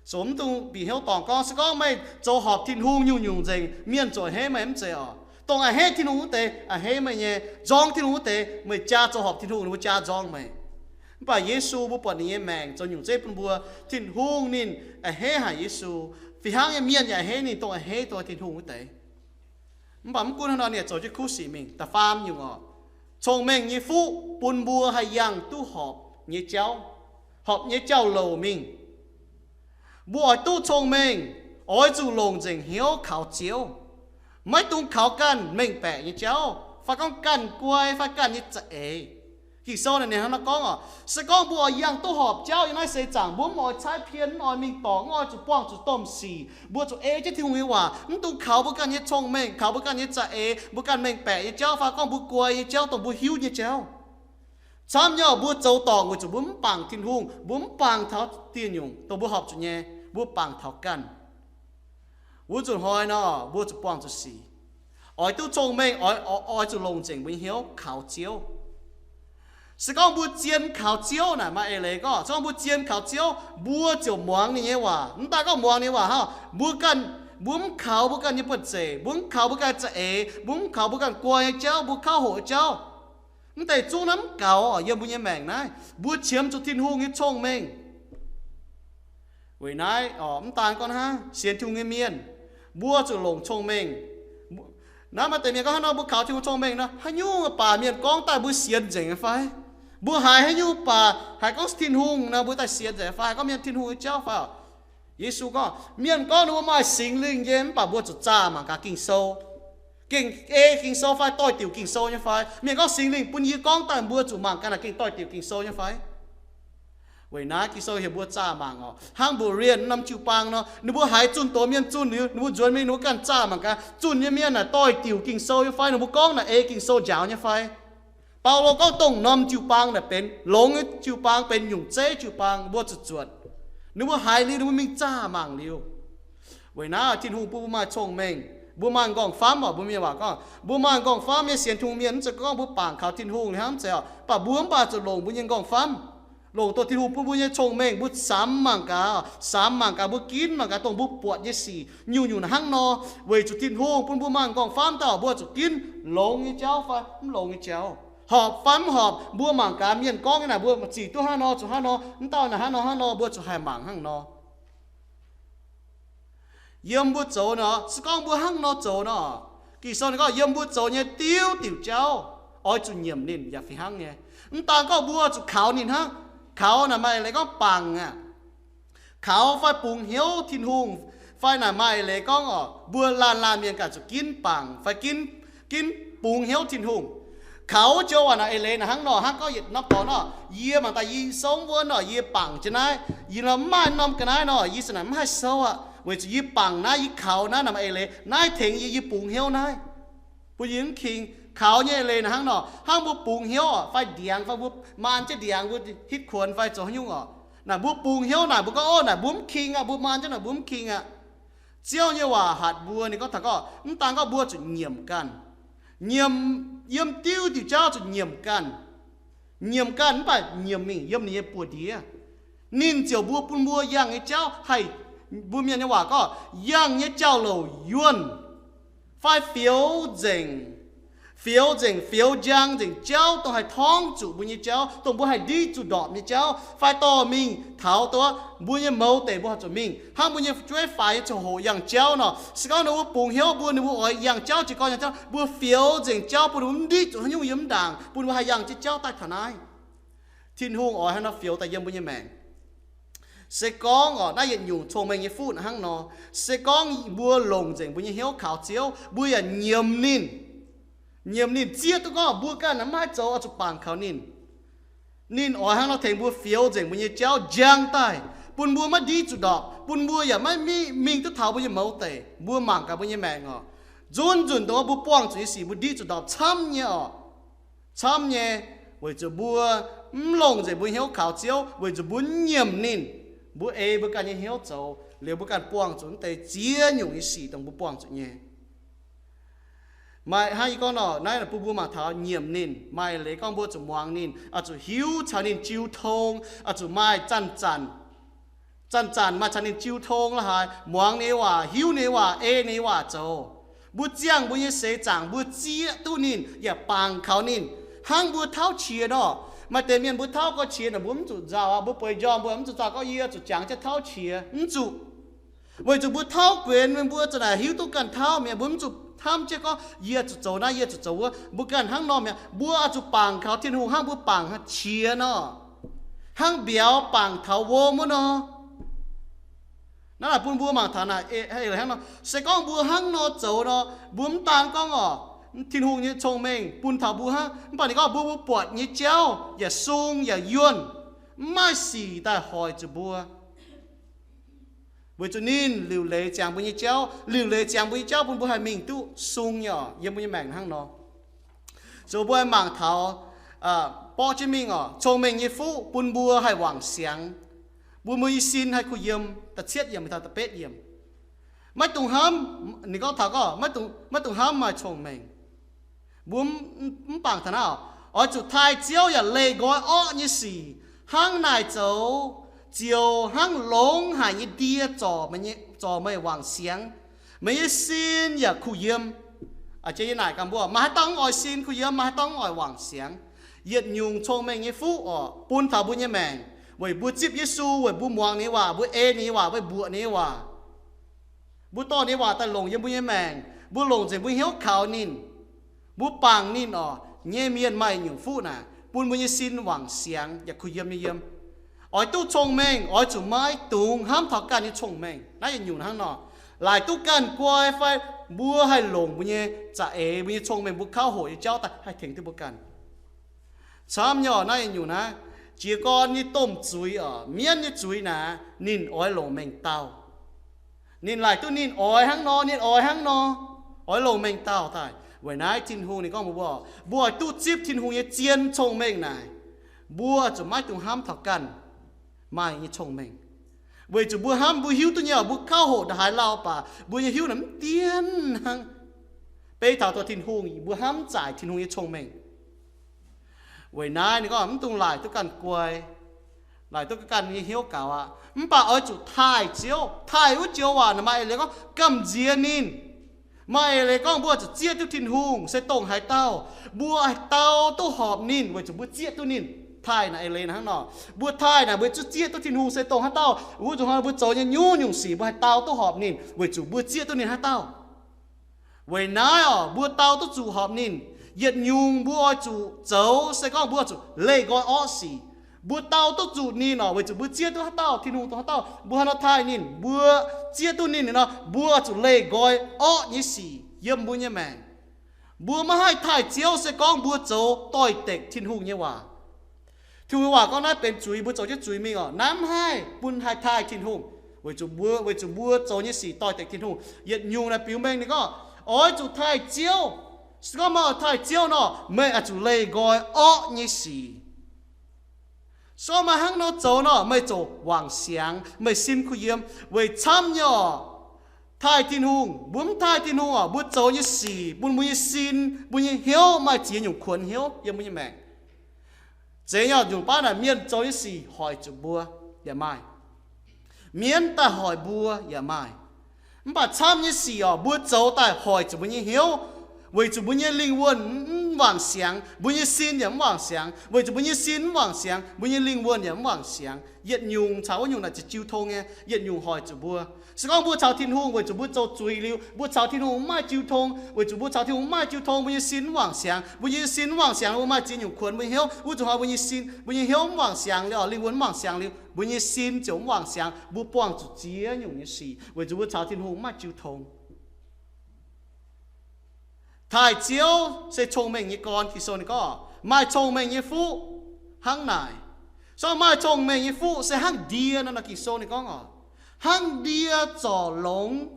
So mv dungx bieqc hnyouv dorngc gorngv, se gorngv meih zoux horpc Tin-Hungh nyungc-nyungc nzengc, mienh ziouc a'hneiv meih mv zeiz oc. Dongh a'hneiv Tin-Hungh wuov deix a'hneiv meih nyei, nzorng Tin-Hungh wuov deix, meih jaa zoux horpc Tin-Hungh, ninh mbuo jaa nzorng meih. Mv baac Yesu mbuo buatc ninh nyei maengc zoux nyungc zeiv bun mbuo. Tin-Hungh ninh a'hneiv haic Yesu. Fih hnangv nyei mienh yaac a'hneiv ninh, dongh a'hneiv dongh Tin-Hungh wuov deix. Mv baac mv gunv hnangv nor, ninh yaac zoux jienv kuv sic mingh. Da'faam nyungc oc, cong-mengh nyei fuqv bun mbuo haih yangh duqv horpc nyei jauv, horpc nyei jauv-louc mingh. Mbuo oix duqv cong-mengh, oix zuqc longc nzengc hnyouv kaux Ziouv. Maiv dungx kaux ganh mengh baeqc nyei jauv, fai gorngv ganh guai fai ganh nyei za'eix. Ging-Sou naaic ninh hnangv naaiv gorngv oc, se gorngv mbuo oix yangh duqv horpc jauv yiem naaiv seix zaangc, mbuo mv oix caaiv pien, mv oix mingh dorngc, mv oix zuqc buangh zuqc domh sic, mbuo zuqc ei jienv Tin-Hungh nyei waac. Mv dungx kaux mbuo ganh nyei cong-mengh, kaux mbuo ganh nyei za'eix, mbuo ganh mengh baeqc nyei jauv fai gorngv mbuo guai nyei jauv, dongh mbuo hiuv nyei jauv. Camv nyei oc, mbuo zoux dorngc weic zuqc mbuo mv bangc Tin-Hungh, mbuo mv bangc taux dieh nyungc dongh mbuo horpc zuqc nyei, mbuo bangc taux ganh. Wuov nzunc hnoi nor, mbuo zuqc buangh zuqc sic. Oix duqv cong-mengh, oix, oix zuqc longc nzengc mbuo nyei hnyouv kaux Ziouv. Se gorngv mbuo zien kaux Ziouv naaic, maaih eix leiz gorngv, se gorngv mbuo zien kaux Ziouv, mbuo ziouc muangx ninh nyei waac. Mv daan gorngv muangx ninh nyei waac hnangv, mbuo ganh, mbuo mv kaux mbuo ganh nyei buonv-zeic, mbuo mv kaux mbuo ganh za'eix, mbuo mv kaux mbuo ganh guai nyei jauv, mbuo kauv hoqc nyei jauv. Mv deix zungv naaiv mv gaux oc. Yiem mbuo nyei maengc naaiv, mbuo qiemx zuqc Tin-Hungh nyei cong-mengh. Weic naaiv oc, mv daan gorngv hnangv, sienx Tin-Hungh nyei mienh, mbuo zuqc longc cong-mengh. Naaiv maaih deix mienh gorngv hnangv nor, mbuo kaux Tin-Hungh cong-mengh nor, haaix nyungc baac mienh gorngv daaih mbuo sienx nzengc nyei fai? Mbuo haiz haaix nyungc baac, haiz gorngv Tin-Hungh nor, mbuo daaih sienx nzengc fai? Haiz gorngv mienh Tin-Hungh nyei jauv fai oc? Yesu gorngv, mienh gorngv ninh mbuo maaih Singx Lingh nyei, mv baac mbuo zuqc zaah mangc gaax Ging-Sou. Gengh ei Ging-Sou fai, doix-diuc Ging-Sou nyei fai? Mienh gorngv Singx Lingh bun yie gorngv daaih, mbuo zuqc mangc gaax naaic gengh doix-diuc Ging-Sou nyei fai? Weic naaiv Ging-Sou heuc mbuo zaah mangc oc. Hnangv Berean norm jiu-baang nor, ninh mbuo haiz zunh doz mienh zunh liuz, ninh mbuo nzuonx mingh, ninh mbuo ganh zaah mangc gaax zunh nyei mienh naaic doix-diuc Ging-Sou nyei fai, ninh mbuo gorngv naaic ei Ging-Sou njaaux nyei fai. Baulo gorngv dongh norm jiu-baang naaic benx longx nyei jiu-baang, benx nyungc zeiv jiu-baang, mbuo zuqc zuotc. Ninh mbuo haiz liuz, ninh mbuo mingh zaah mangc liuz. Weic naaiv Tin-Hungh bun mbuo maaih cong-mengh, mbuo maaih m'nqorngv-famv oc. Mbuo mienh waac gorngv, mbuo maaih m'nqorngv-famv nyei sienx Tin-Hungh mienh, mv zeiz gorngv mbuo bangc kaux Tin-Hungh hnangv, mv zeiz oc. Mv baac mbuo mv baac zuqc longc mbuo nyei m'nqorngv-famv, longc dongh Tin-Hungh bun mbuo nyei cong-mengh, mbuo samx mangc gaax, samx mangc gaax, mbuo ginv mangc gaax dongh mbuo buatc nyei sic nyungc-nyungc hnangv nor, weic zuqc Tin-Hungh bun mbuo maaih m'nqorngv-famv dauh, mbuo zuqc ginv longx nyei jauv fai mv longx nyei jauv, horpc fai mv horpc. Mbuo mangc gaax mienh gorngv nyei naaic, mbuo zic duqv hnangv nor, zuqc hnangv nor, mv dauh naaic hnangv nor hnangv nor, mbuo zuqc haih mangc hnangv nor. Yiem mbuo zoux nor, se gorngv mbuo hnangv nor zoux nor, Ging-Sou ninh gorngv yiem mbuo zoux nyei diuv diuc jauv oix zuqc nyiemc ninh yaac fih hnangv nyei. Mv daan gorngv mbuo zuqc kaux ninh hnangv. Kaux naaic maaih leiz gorngv bangc aqv. Kaux fai bungx hnyouv Tin-Hungh, fai naaic maaih leiz gorngv oc, mbuo laanh laanh mienh ganh zuqc ginv bangc fai ginv, ginv bungx hnyouv Tin-Hungh. Kaux joux waac naaic eix leiz naaic hnangv nor, hnangv gorngv yietc norm dorngx nor, yie mangc daaih yie sou wuonv nor, yie bangc jienv naaiv, yie nor mv maaih norm ga'naaiv nor, yie za'naaic mv haih sou aqv, weic zuqc yie bangc naaiv, yie kaux naaiv, naaic maaih eix leiz, naaiv tengx yie, yie bungx hnyouv naaiv. Bun yie mv king. Kaux nyei eix leiz naaic hnangv nor, hnangv mbuo bungx hnyouv oc, fai ndiangx, fai mbuo maan jienv ndiangx, mbuo hitv kuonx fai zoux haaix nyungc oc. Naaic mbuo bungx hnyouv naaic, mbuo gorngv, ov, naaic mbuo mv king aqv, mbuo maan jienv naaic mbuo mv king aqv. Ziouv nyei waac hatc mbuo, ninh gorngv taux gorngv, mv daan gorngv mbuo zuqc nyiemc ganh. Nyiemc, yiem diuv diuc jauv zuqc nyiemc ganh. Nyiemc ganh mv baac nyiemc mingh yiem ninh nyei buoz-ndiev. Ninh ziouc mbuo bun mbuo yangh nyei jauv haih, mbuo mienh nyei waac gorngv, yangh nyei jauv-louc yuonh, fai fioux nzengc, fioux nzengc, fioux njang nzengc jauv, dongh haih torngv zuqc mbuo nyei jauv, dongh mbuo haih ndiqv zuqc ndorpc nyei jauv, fai dorh mingh taux dongh mbuo nyei mouz deic mbuo haih zuqc mingh, hnangv mbuo nyei fu'jueiv faix nyei ziangh hoc yangh jauv nor. Se gorngv ninh mbuo bungx hnyouv mbuo, ninh mbuo oix yangh jauv jiez gorn yangh jauv, mbuo fioux nzengc jauv bun ninh mbuo mv ndiqv zuqc haaix nyungc yiem mv ndaangc, bun mbuo haih yangh jienv jauv daaih taux naaiv. Tin-Hungh oix hnangv nor fioux daaih yiem mbuo nyei maengc. Se gorngv oc, naaiv yietc nyungc cong-mengh nyei fuqv hnangv nor, se gorngv mbuo longc nzengc mbuo nyei hnyouv kaux Ziouv, mbuo yaac nyiemc ninh. Nyiemc ninh zieqv duqv gorngv mbuo ganh mv haih zoux oix zuqc bangc kaux ninh. Ninh oix hnangv nor tengx mbuo fioux nzengc mbuo nyei jauv njang daaih, bun mbuo maiv ndiqv zuqc ndorpc, bun mbuo yaac maiv mingh duqv taux mbuo nyei mouz deic. Mbuo mangc gaax mbuo nyei maengc oc, nzunc nzunc dongh mbuo buangh zuqc nyei sic mbuo ndiqv zuqc ndorpc camv nyei oc. Camv nyei, weic zuqc mbuo mv longc nzengc mbuo hnyouv kaux Ziouv, weic zuqc mbuo nyiemc ninh. Mbuo ei mbuo ganh nyei hnyouv zoux liuz, mbuo ganh buangh zuqc naaiv deix ziex nyungc nyei sic dongh mbuo buangh zuqc nyei. Maaih hnangv yie gorngv nor, naaiv bun mbuo mangc taux nyiemc ninh. Maaih leiz gorngv mbuo zuqc muangx ninh, oix zuqc hiuv caux ninh jiu tong, oix zuqc maaih zanc-zanc, zanc-zanc maaih caux ninh jiu tong la'haaix, muangx ninh nyei waac, hiuv ninh nyei waac, ei ninh nyei waac zoux. Mbuo ziangh mbuo nyei seix zaangc, mbuo zieqv duqv ninh yaac bangc kaux ninh, hnangv mbuo tauv qiex nor. Maaih deix mienh mbuo tauv gorx qiex naaic, mbuo mv zuqc nzauh aqv. Mbuo bueix njormh mbuo mv zuqc nzauh gorngv, yie zuqc jangx jienv tauv qiex, mv zuqc. Weic zuqc mbuo tauv guenx, mbuo za'naaic hiuv duqv ganh tauv mi'aqv. Mbuo mv zuqc hnamv jienv gorngv, yie zuqc zoux naaiv, yie zuqc zoux wuov. Mbuo ganh hnangv nor mi'aqv. Mbuo oix zuqc bangc kaux Tin-Hungh hnangv mbuo bangc qiex nor, hnangv mbiauz bangc taux wuom wuov nor. Naaiv naaic bun mbuo mangc taux naaic, hnangv nor, se gorngv mbuo hnangv nor zoux nor, mbuo mv daan gorngv oc, Tin-Hungh nyei cong-mengh bun taux mbuo hnangv, mv baac ninh gorngv mbuo, mbuo buatc nyei jauv yaac sung yaac yuonh, mv maaih sic daaih hoic zuqc mbuo. Weic zuqc ninh liuc leiz ziangx mbuo nyei jauv, liuc leiz ziangx mbuo nyei jauv bun mbuo haih mingh duqv sung nyei oc, yiem mbuo nyei maengc hnangv nor. Zoux mbuo mangc taux, borqv jienv mingh oc, cong-mengh nyei fuqv bun mbuo haih wangc siangx, bun mbuo nyei sin haih kuh yiem, da'cietv yiemc taux da'betv yiemc. Maiv dungx hnamv, ninh gorngv taux gorngv, maiv dungx, maiv dungx hnamv maaih cong-mengh. Mbuo mv bangc taux naaiv, oix zuqc taaih Ziouv yaac leih nqoi orqv nyei sic. Hnangv naaic zoux, ziouc hnangv longx haic nyei ndie zorc meih wangc siangx. Meih nyei sin yaac kuh yiem. Jiex yie naaic gaax mbuo, maaih haaix dauh mv oix sin kuh yiem? Maaih haaix dauh mv oix wangc siangx? Yietc nyungc cong-mengh nyei fuqv oc, bun taux mbuo nyei maengc, weic mbuo zipv Yesu, weic mbuo muangx ninh nyei waac, mbuo ei ninh nyei waac, mbuo mbuoqc ninh nyei waac, mbuo dorh ninh nyei waac daaih longc yiem mbuo nyei maengc, mbuo longc nzengc mbuo hnyouv kaux ninh, mbuo bangc ninh oc, nyei mienh maaih nyungc fuqv naaic bun mbuo nyei sin wangc siangx yaac kuh yiem nyei yiem. Oix duqv cong-mengh oix zuqc maiv dungx hnamv taux ganh nyei cong-mengh. Naaiv yietc nyungc hnangv nor, laaic duqv ganh guai fai mbuo haih longc mbuo nyei za'eix, mbuo nyei cong-mengh, mbuo kauv hoqc nyei jauv daaih haih tengx duqv mbuo ganh. Camv nyei oc, naaiv yietc nyungc naaiv, jiez gorn nyei domh zuiz oc, mienv nyei zuiz naaic, ninh oix longc mengh dauh. Ninh laaic duqv ninh oix hnangv nor, ninh oix hnangv nor, oix longc mengh dauh daaih. Weic naaiv Tin-Hungh ninh gorngv mbuox mbuo, mbuo oix duqv zipv Tin-Hungh nyei zien cong-mengh naaic, mbuo zuqc maiv dungx hnamv taux ganh maaih nyei cong-mengh. Weic zuqc mbuo hnamv, mbuo hiuv duqv nyei oc, mbuo kauv hoqc ndongc haaix lauh baac mbuo nyei hiuv naaic mv dienh hnangv. Beiv taux dongh Tin-Hungh, mbuo hnamv zaaic Tin-Hungh nyei cong-mengh. Weic naaiv ninh gorngv mv dungx laaic duqv ganh guai, laaic duqv ganh nyei hnyouv gaux aqv. Mv baac oix zuqc taaih Ziouv. Taaih wuov joux waac naaic maaih eix leiz gorngv gamh nziex ninh. Maaih eix leiz gorngv mbuo zuqc zieqv duqv Tin-Hungh se dongh haaix dauh. Mbuo haih dau duqv horpc ninh weic zuqc mbuo zieqv duqv ninh. Taaih naaic eix leiz hnangv nor. Mbuo taaih naaic mbuo zuqc zieqv duqv Tin-Hungh se dongh haaix dauh. Wuov zuqc hnoi mbuo zoux nyei nyungc-nyungc sic mbuo haih dau duqv horpc ninh weic zuqc mbuo zieqv duqv ninh haaix dauh. Weic naaiv oc, mbuo dau duqv zuqc horpc ninh. Yietc nyungc mbuo oix zuqc zoux se gorngv mbuo zuqc leih nqoi orqv sic. Mbuo dau duqv zuqc ninh oc, weic zuqc mbuo zieqv duqv haaix dauh, Tin-Hungh dongh haaix dauh, mbuo haaix nor taaih ninh, mbuo zieqv duqv ninh nor, mbuo zuqc leih nqoi orqv nyei sic yiem mbuo nyei maengc. Mbuo maiv haih taaih Ziouv se gorngv mbuo zoux doix-dekc Tin-Hungh nyei waac. Tin-Hungh nyei waac gorngv naaiv benx zuiz, mbuo zoux jienv zuiz mingh oc. Naaiv mv haih bun haih taaih Tin-Hungh, weic zuqc mbuo, weic zuqc mbuo zoux nyei sic doix-dekc Tin-Hungh. Yietc nyungc naaic biux mengh ninh gorngv, oix zuqc taaih Ziouv. Se gorngv meih oix taaih Ziouv nor, meih oix zuqc leih nqoi orqv nyei sic. Se gorngv meih hnangv nor zoux nor, meih ziouc wangc siangx, meih sin kuh yiem. Weic camv nyei oc, taaih Tin-Hungh, mbuo mv taaih Tin-Hungh oc, mbuo zoux nyei sic bun mbuo nyei sin, mbuo nyei hnyouv maaih ziex nyungc kuonx hnyouv yiem mbuo nyei maengc. Zeiz nyei oc, nyungc baav naaic mienh zoux nyei sic hoic zuqc mbuo yaac maaih. Mienv daaih hoic mbuo yaac maaih. Mv baac camv nyei sic oc, mbuo zoux daaih hoic zuqc mbuo nyei hnyouv, weic zuqc mbuo nyei lingh wuonh mv wangc siangx, mbuo nyei sin yaac mv wangc siangx. Weic zuqc mbuo nyei sin mv wangc siangx, mbuo nyei lingh wuonh yaac mv wangc siangx. Yietc nyungc caux wuov nyungc naaic ziouc jiu tong nyei, yietc nyungc hoic zuqc mbuo. Se gorngv mbuo caux Tin-Hungh weic zuqc mbuo zoux zuiz liuz, mbuo caux Tin-Hungh mv maaih jiu tong, weic zuqc mbuo caux Tin-Hungh mv maaih jiu tong, mbuo nyei sin mv wangc siangx. Mbuo nyei sin mv wangc siangx, mbuo maaih ziex nyungc kuonx mbuo nyei hnyouv. Wuov zuqc hnoi mbuo nyei sin, mbuo nyei hnyouv mv wangc siangx liuz oc, lingh wuonh mv wangc siangx liuz, mbuo nyei sin ziouc mv wangc siangx, mbuo buangh zuqc ziex nyungc nyei sic, weic zuqc mbuo caux Tin-Hungh mv maaih jiu tong. Taaih Ziouv se cong-mengh nyei gorn. Ging-Sou ninh gorngv, maaih cong-mengh nyei fuqv hnangv naaic. Se gorngv maaih cong-mengh nyei fuqv se hnangv ndie nor, Ging-Sou ninh gorngv oc, hnangv ndie zorc longx,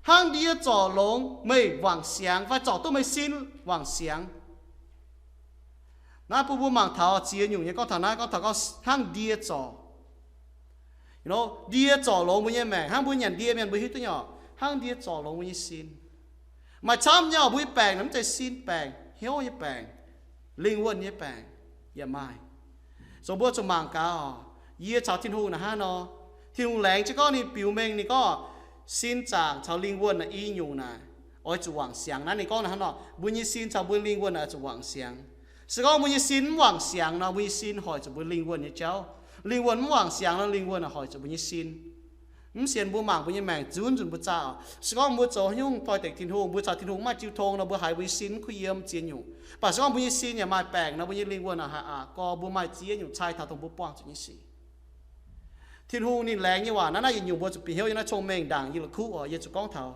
hnangv ndie zorc longx meih wangc siangx fai zorc duqv meih sin wangc siangx. Naaiv bun mbuo mangc taux ziex nyungc nyei gorngv taux naaiv, gorngv taux gorngv hnangv ndie zorc. Ndie zorc longx mbuo nyei maengc, hnangv mbuo nyanc ndie mienh mbuo hiuv duqv nyei oc, hnangv ndie zorc longx mbuo nyei sin. Maaih camv nyei oc, mbuo nyei baengc naaic mv zeiz sin baengc, hnyouv nyei baengc, lingh wuonh nyei baengc yaac maaih. Zoux mbuo zuqc mangc gaax oc, yie caux Tin-Hungh naaic hnangv nor. Tin-Hungh laengz jienv gorngv ninh biux mengh ninh gorngv, sin zaangc caux lingh wuonh naaic i nyungc naaic oix zuqc wangc siangx. Naaiv ninh gorngv naaic hnangv nor, mbuo nyei sin caux mbuo lingh wuonh naaic oix zuqc wangc siangx. Se gorngv mbuo nyei sin mv wangc siangx nor, mbuo nyei sin hoic zuqc mbuo lingh wuonh nyei jauv. Lingh wuonh mv wangc siangx nor, lingh wuonh naaic hoic zuqc mbuo nyei sin. Mv sienx mbuo mangc mbuo nyei maengc zunv nzunc mbuo zaah oc. Se gorngv mbuo zoux haaix nyungc doix-dekc Tin-Hungh, mbuo caux Tin-Hungh mv maaih jiu tong nor, mbuo haiz mbuo nyei sin mv kuh yiem ziex nyungc. Mv baac se gorngv mbuo nyei sin yaac maaih baengc nor, mbuo nyei lingh wuonh naaic haih aqc gorx, mbuo maaih ziex nyungc cai taux dongh mbuo buangh zuqc nyei sic. Tin-Hungh ninh laengz nyei waac naaiv, naaiv yietc nyungc mbuo zuqc bieqc hnyouv yiem naaiv cong-mengh ndaangc yie la'kuqv oc, yie zuqc gorngv taux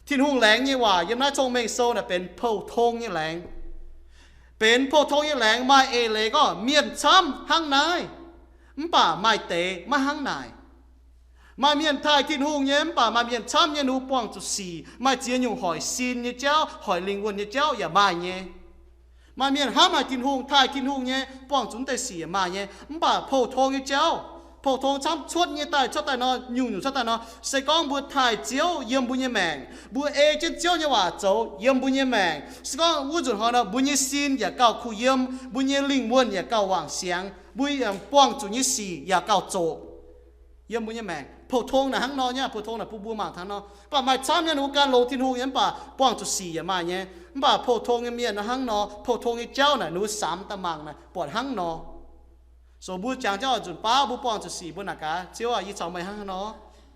Tin-Hungh laengz nyei waac yiem naaiv Cong-Mengh Sou naaic benx pou-tong nyei laengz. Benx pou-tong nyei laengz maaih eix leiz gorngv mienh camv hnangv naaiv, mv baac maaih deix maiv hnangv naaic. Maaih mienh taaih Tin-Hungh nyei, mv baac maaih mienh camv nyei ninh mbuo buangh zuqc sic, maaih ziex nyungc hoic sin nyei jauv, hoic lingh wuonh nyei jauv yaac maaih nyei. Maaih mienh hnamv haic Tin-Hungh, taaih Tin-Hungh nyei, buangh zuqc deix sic yaac maaih nyei. Mv baac pou-tong nyei jauv, pou-tong camv cuotv nyei daaih, cuotv daaih nor, nyungc-nyungc cuotv daaih nor, se gorngv mbuo taaih Ziouv yiem mbuo nyei maengc, mbuo ei jienv Ziouv nyei waac zoux yiem mbuo nyei maengc, se gorngv wuov nzunc hnoi nor, mbuo nyei sin yaac gauh kuh yiem, mbuo nyei lingh wuonh yaac gauh wangc siangx, mbuo yaac buangh zuqc nyei sic yaac gauh zoqc yiem mbuo nyei maengc. Pou-tong naaic hnangv nor nyei, pou-tong naaic bun mbuo mangc taux nor. Mv baac maaih camv nyei ninh mbuo ganh longx Tin-Hungh nyei, mv baac buangh zuqc sic yaac maaih nyei. Mv baac pou-tong nyei mienh nor hnangv nor, pou-tong nyei jauv naaic ninh mbuo samx daaih mangc naaic buatc hnangv nor. So mbuo jangx jauv oix nzunc baav mbuo buangh zuqc sic mbuo naaic gaax, Ziouv aah, yie caux meih hnangv nor,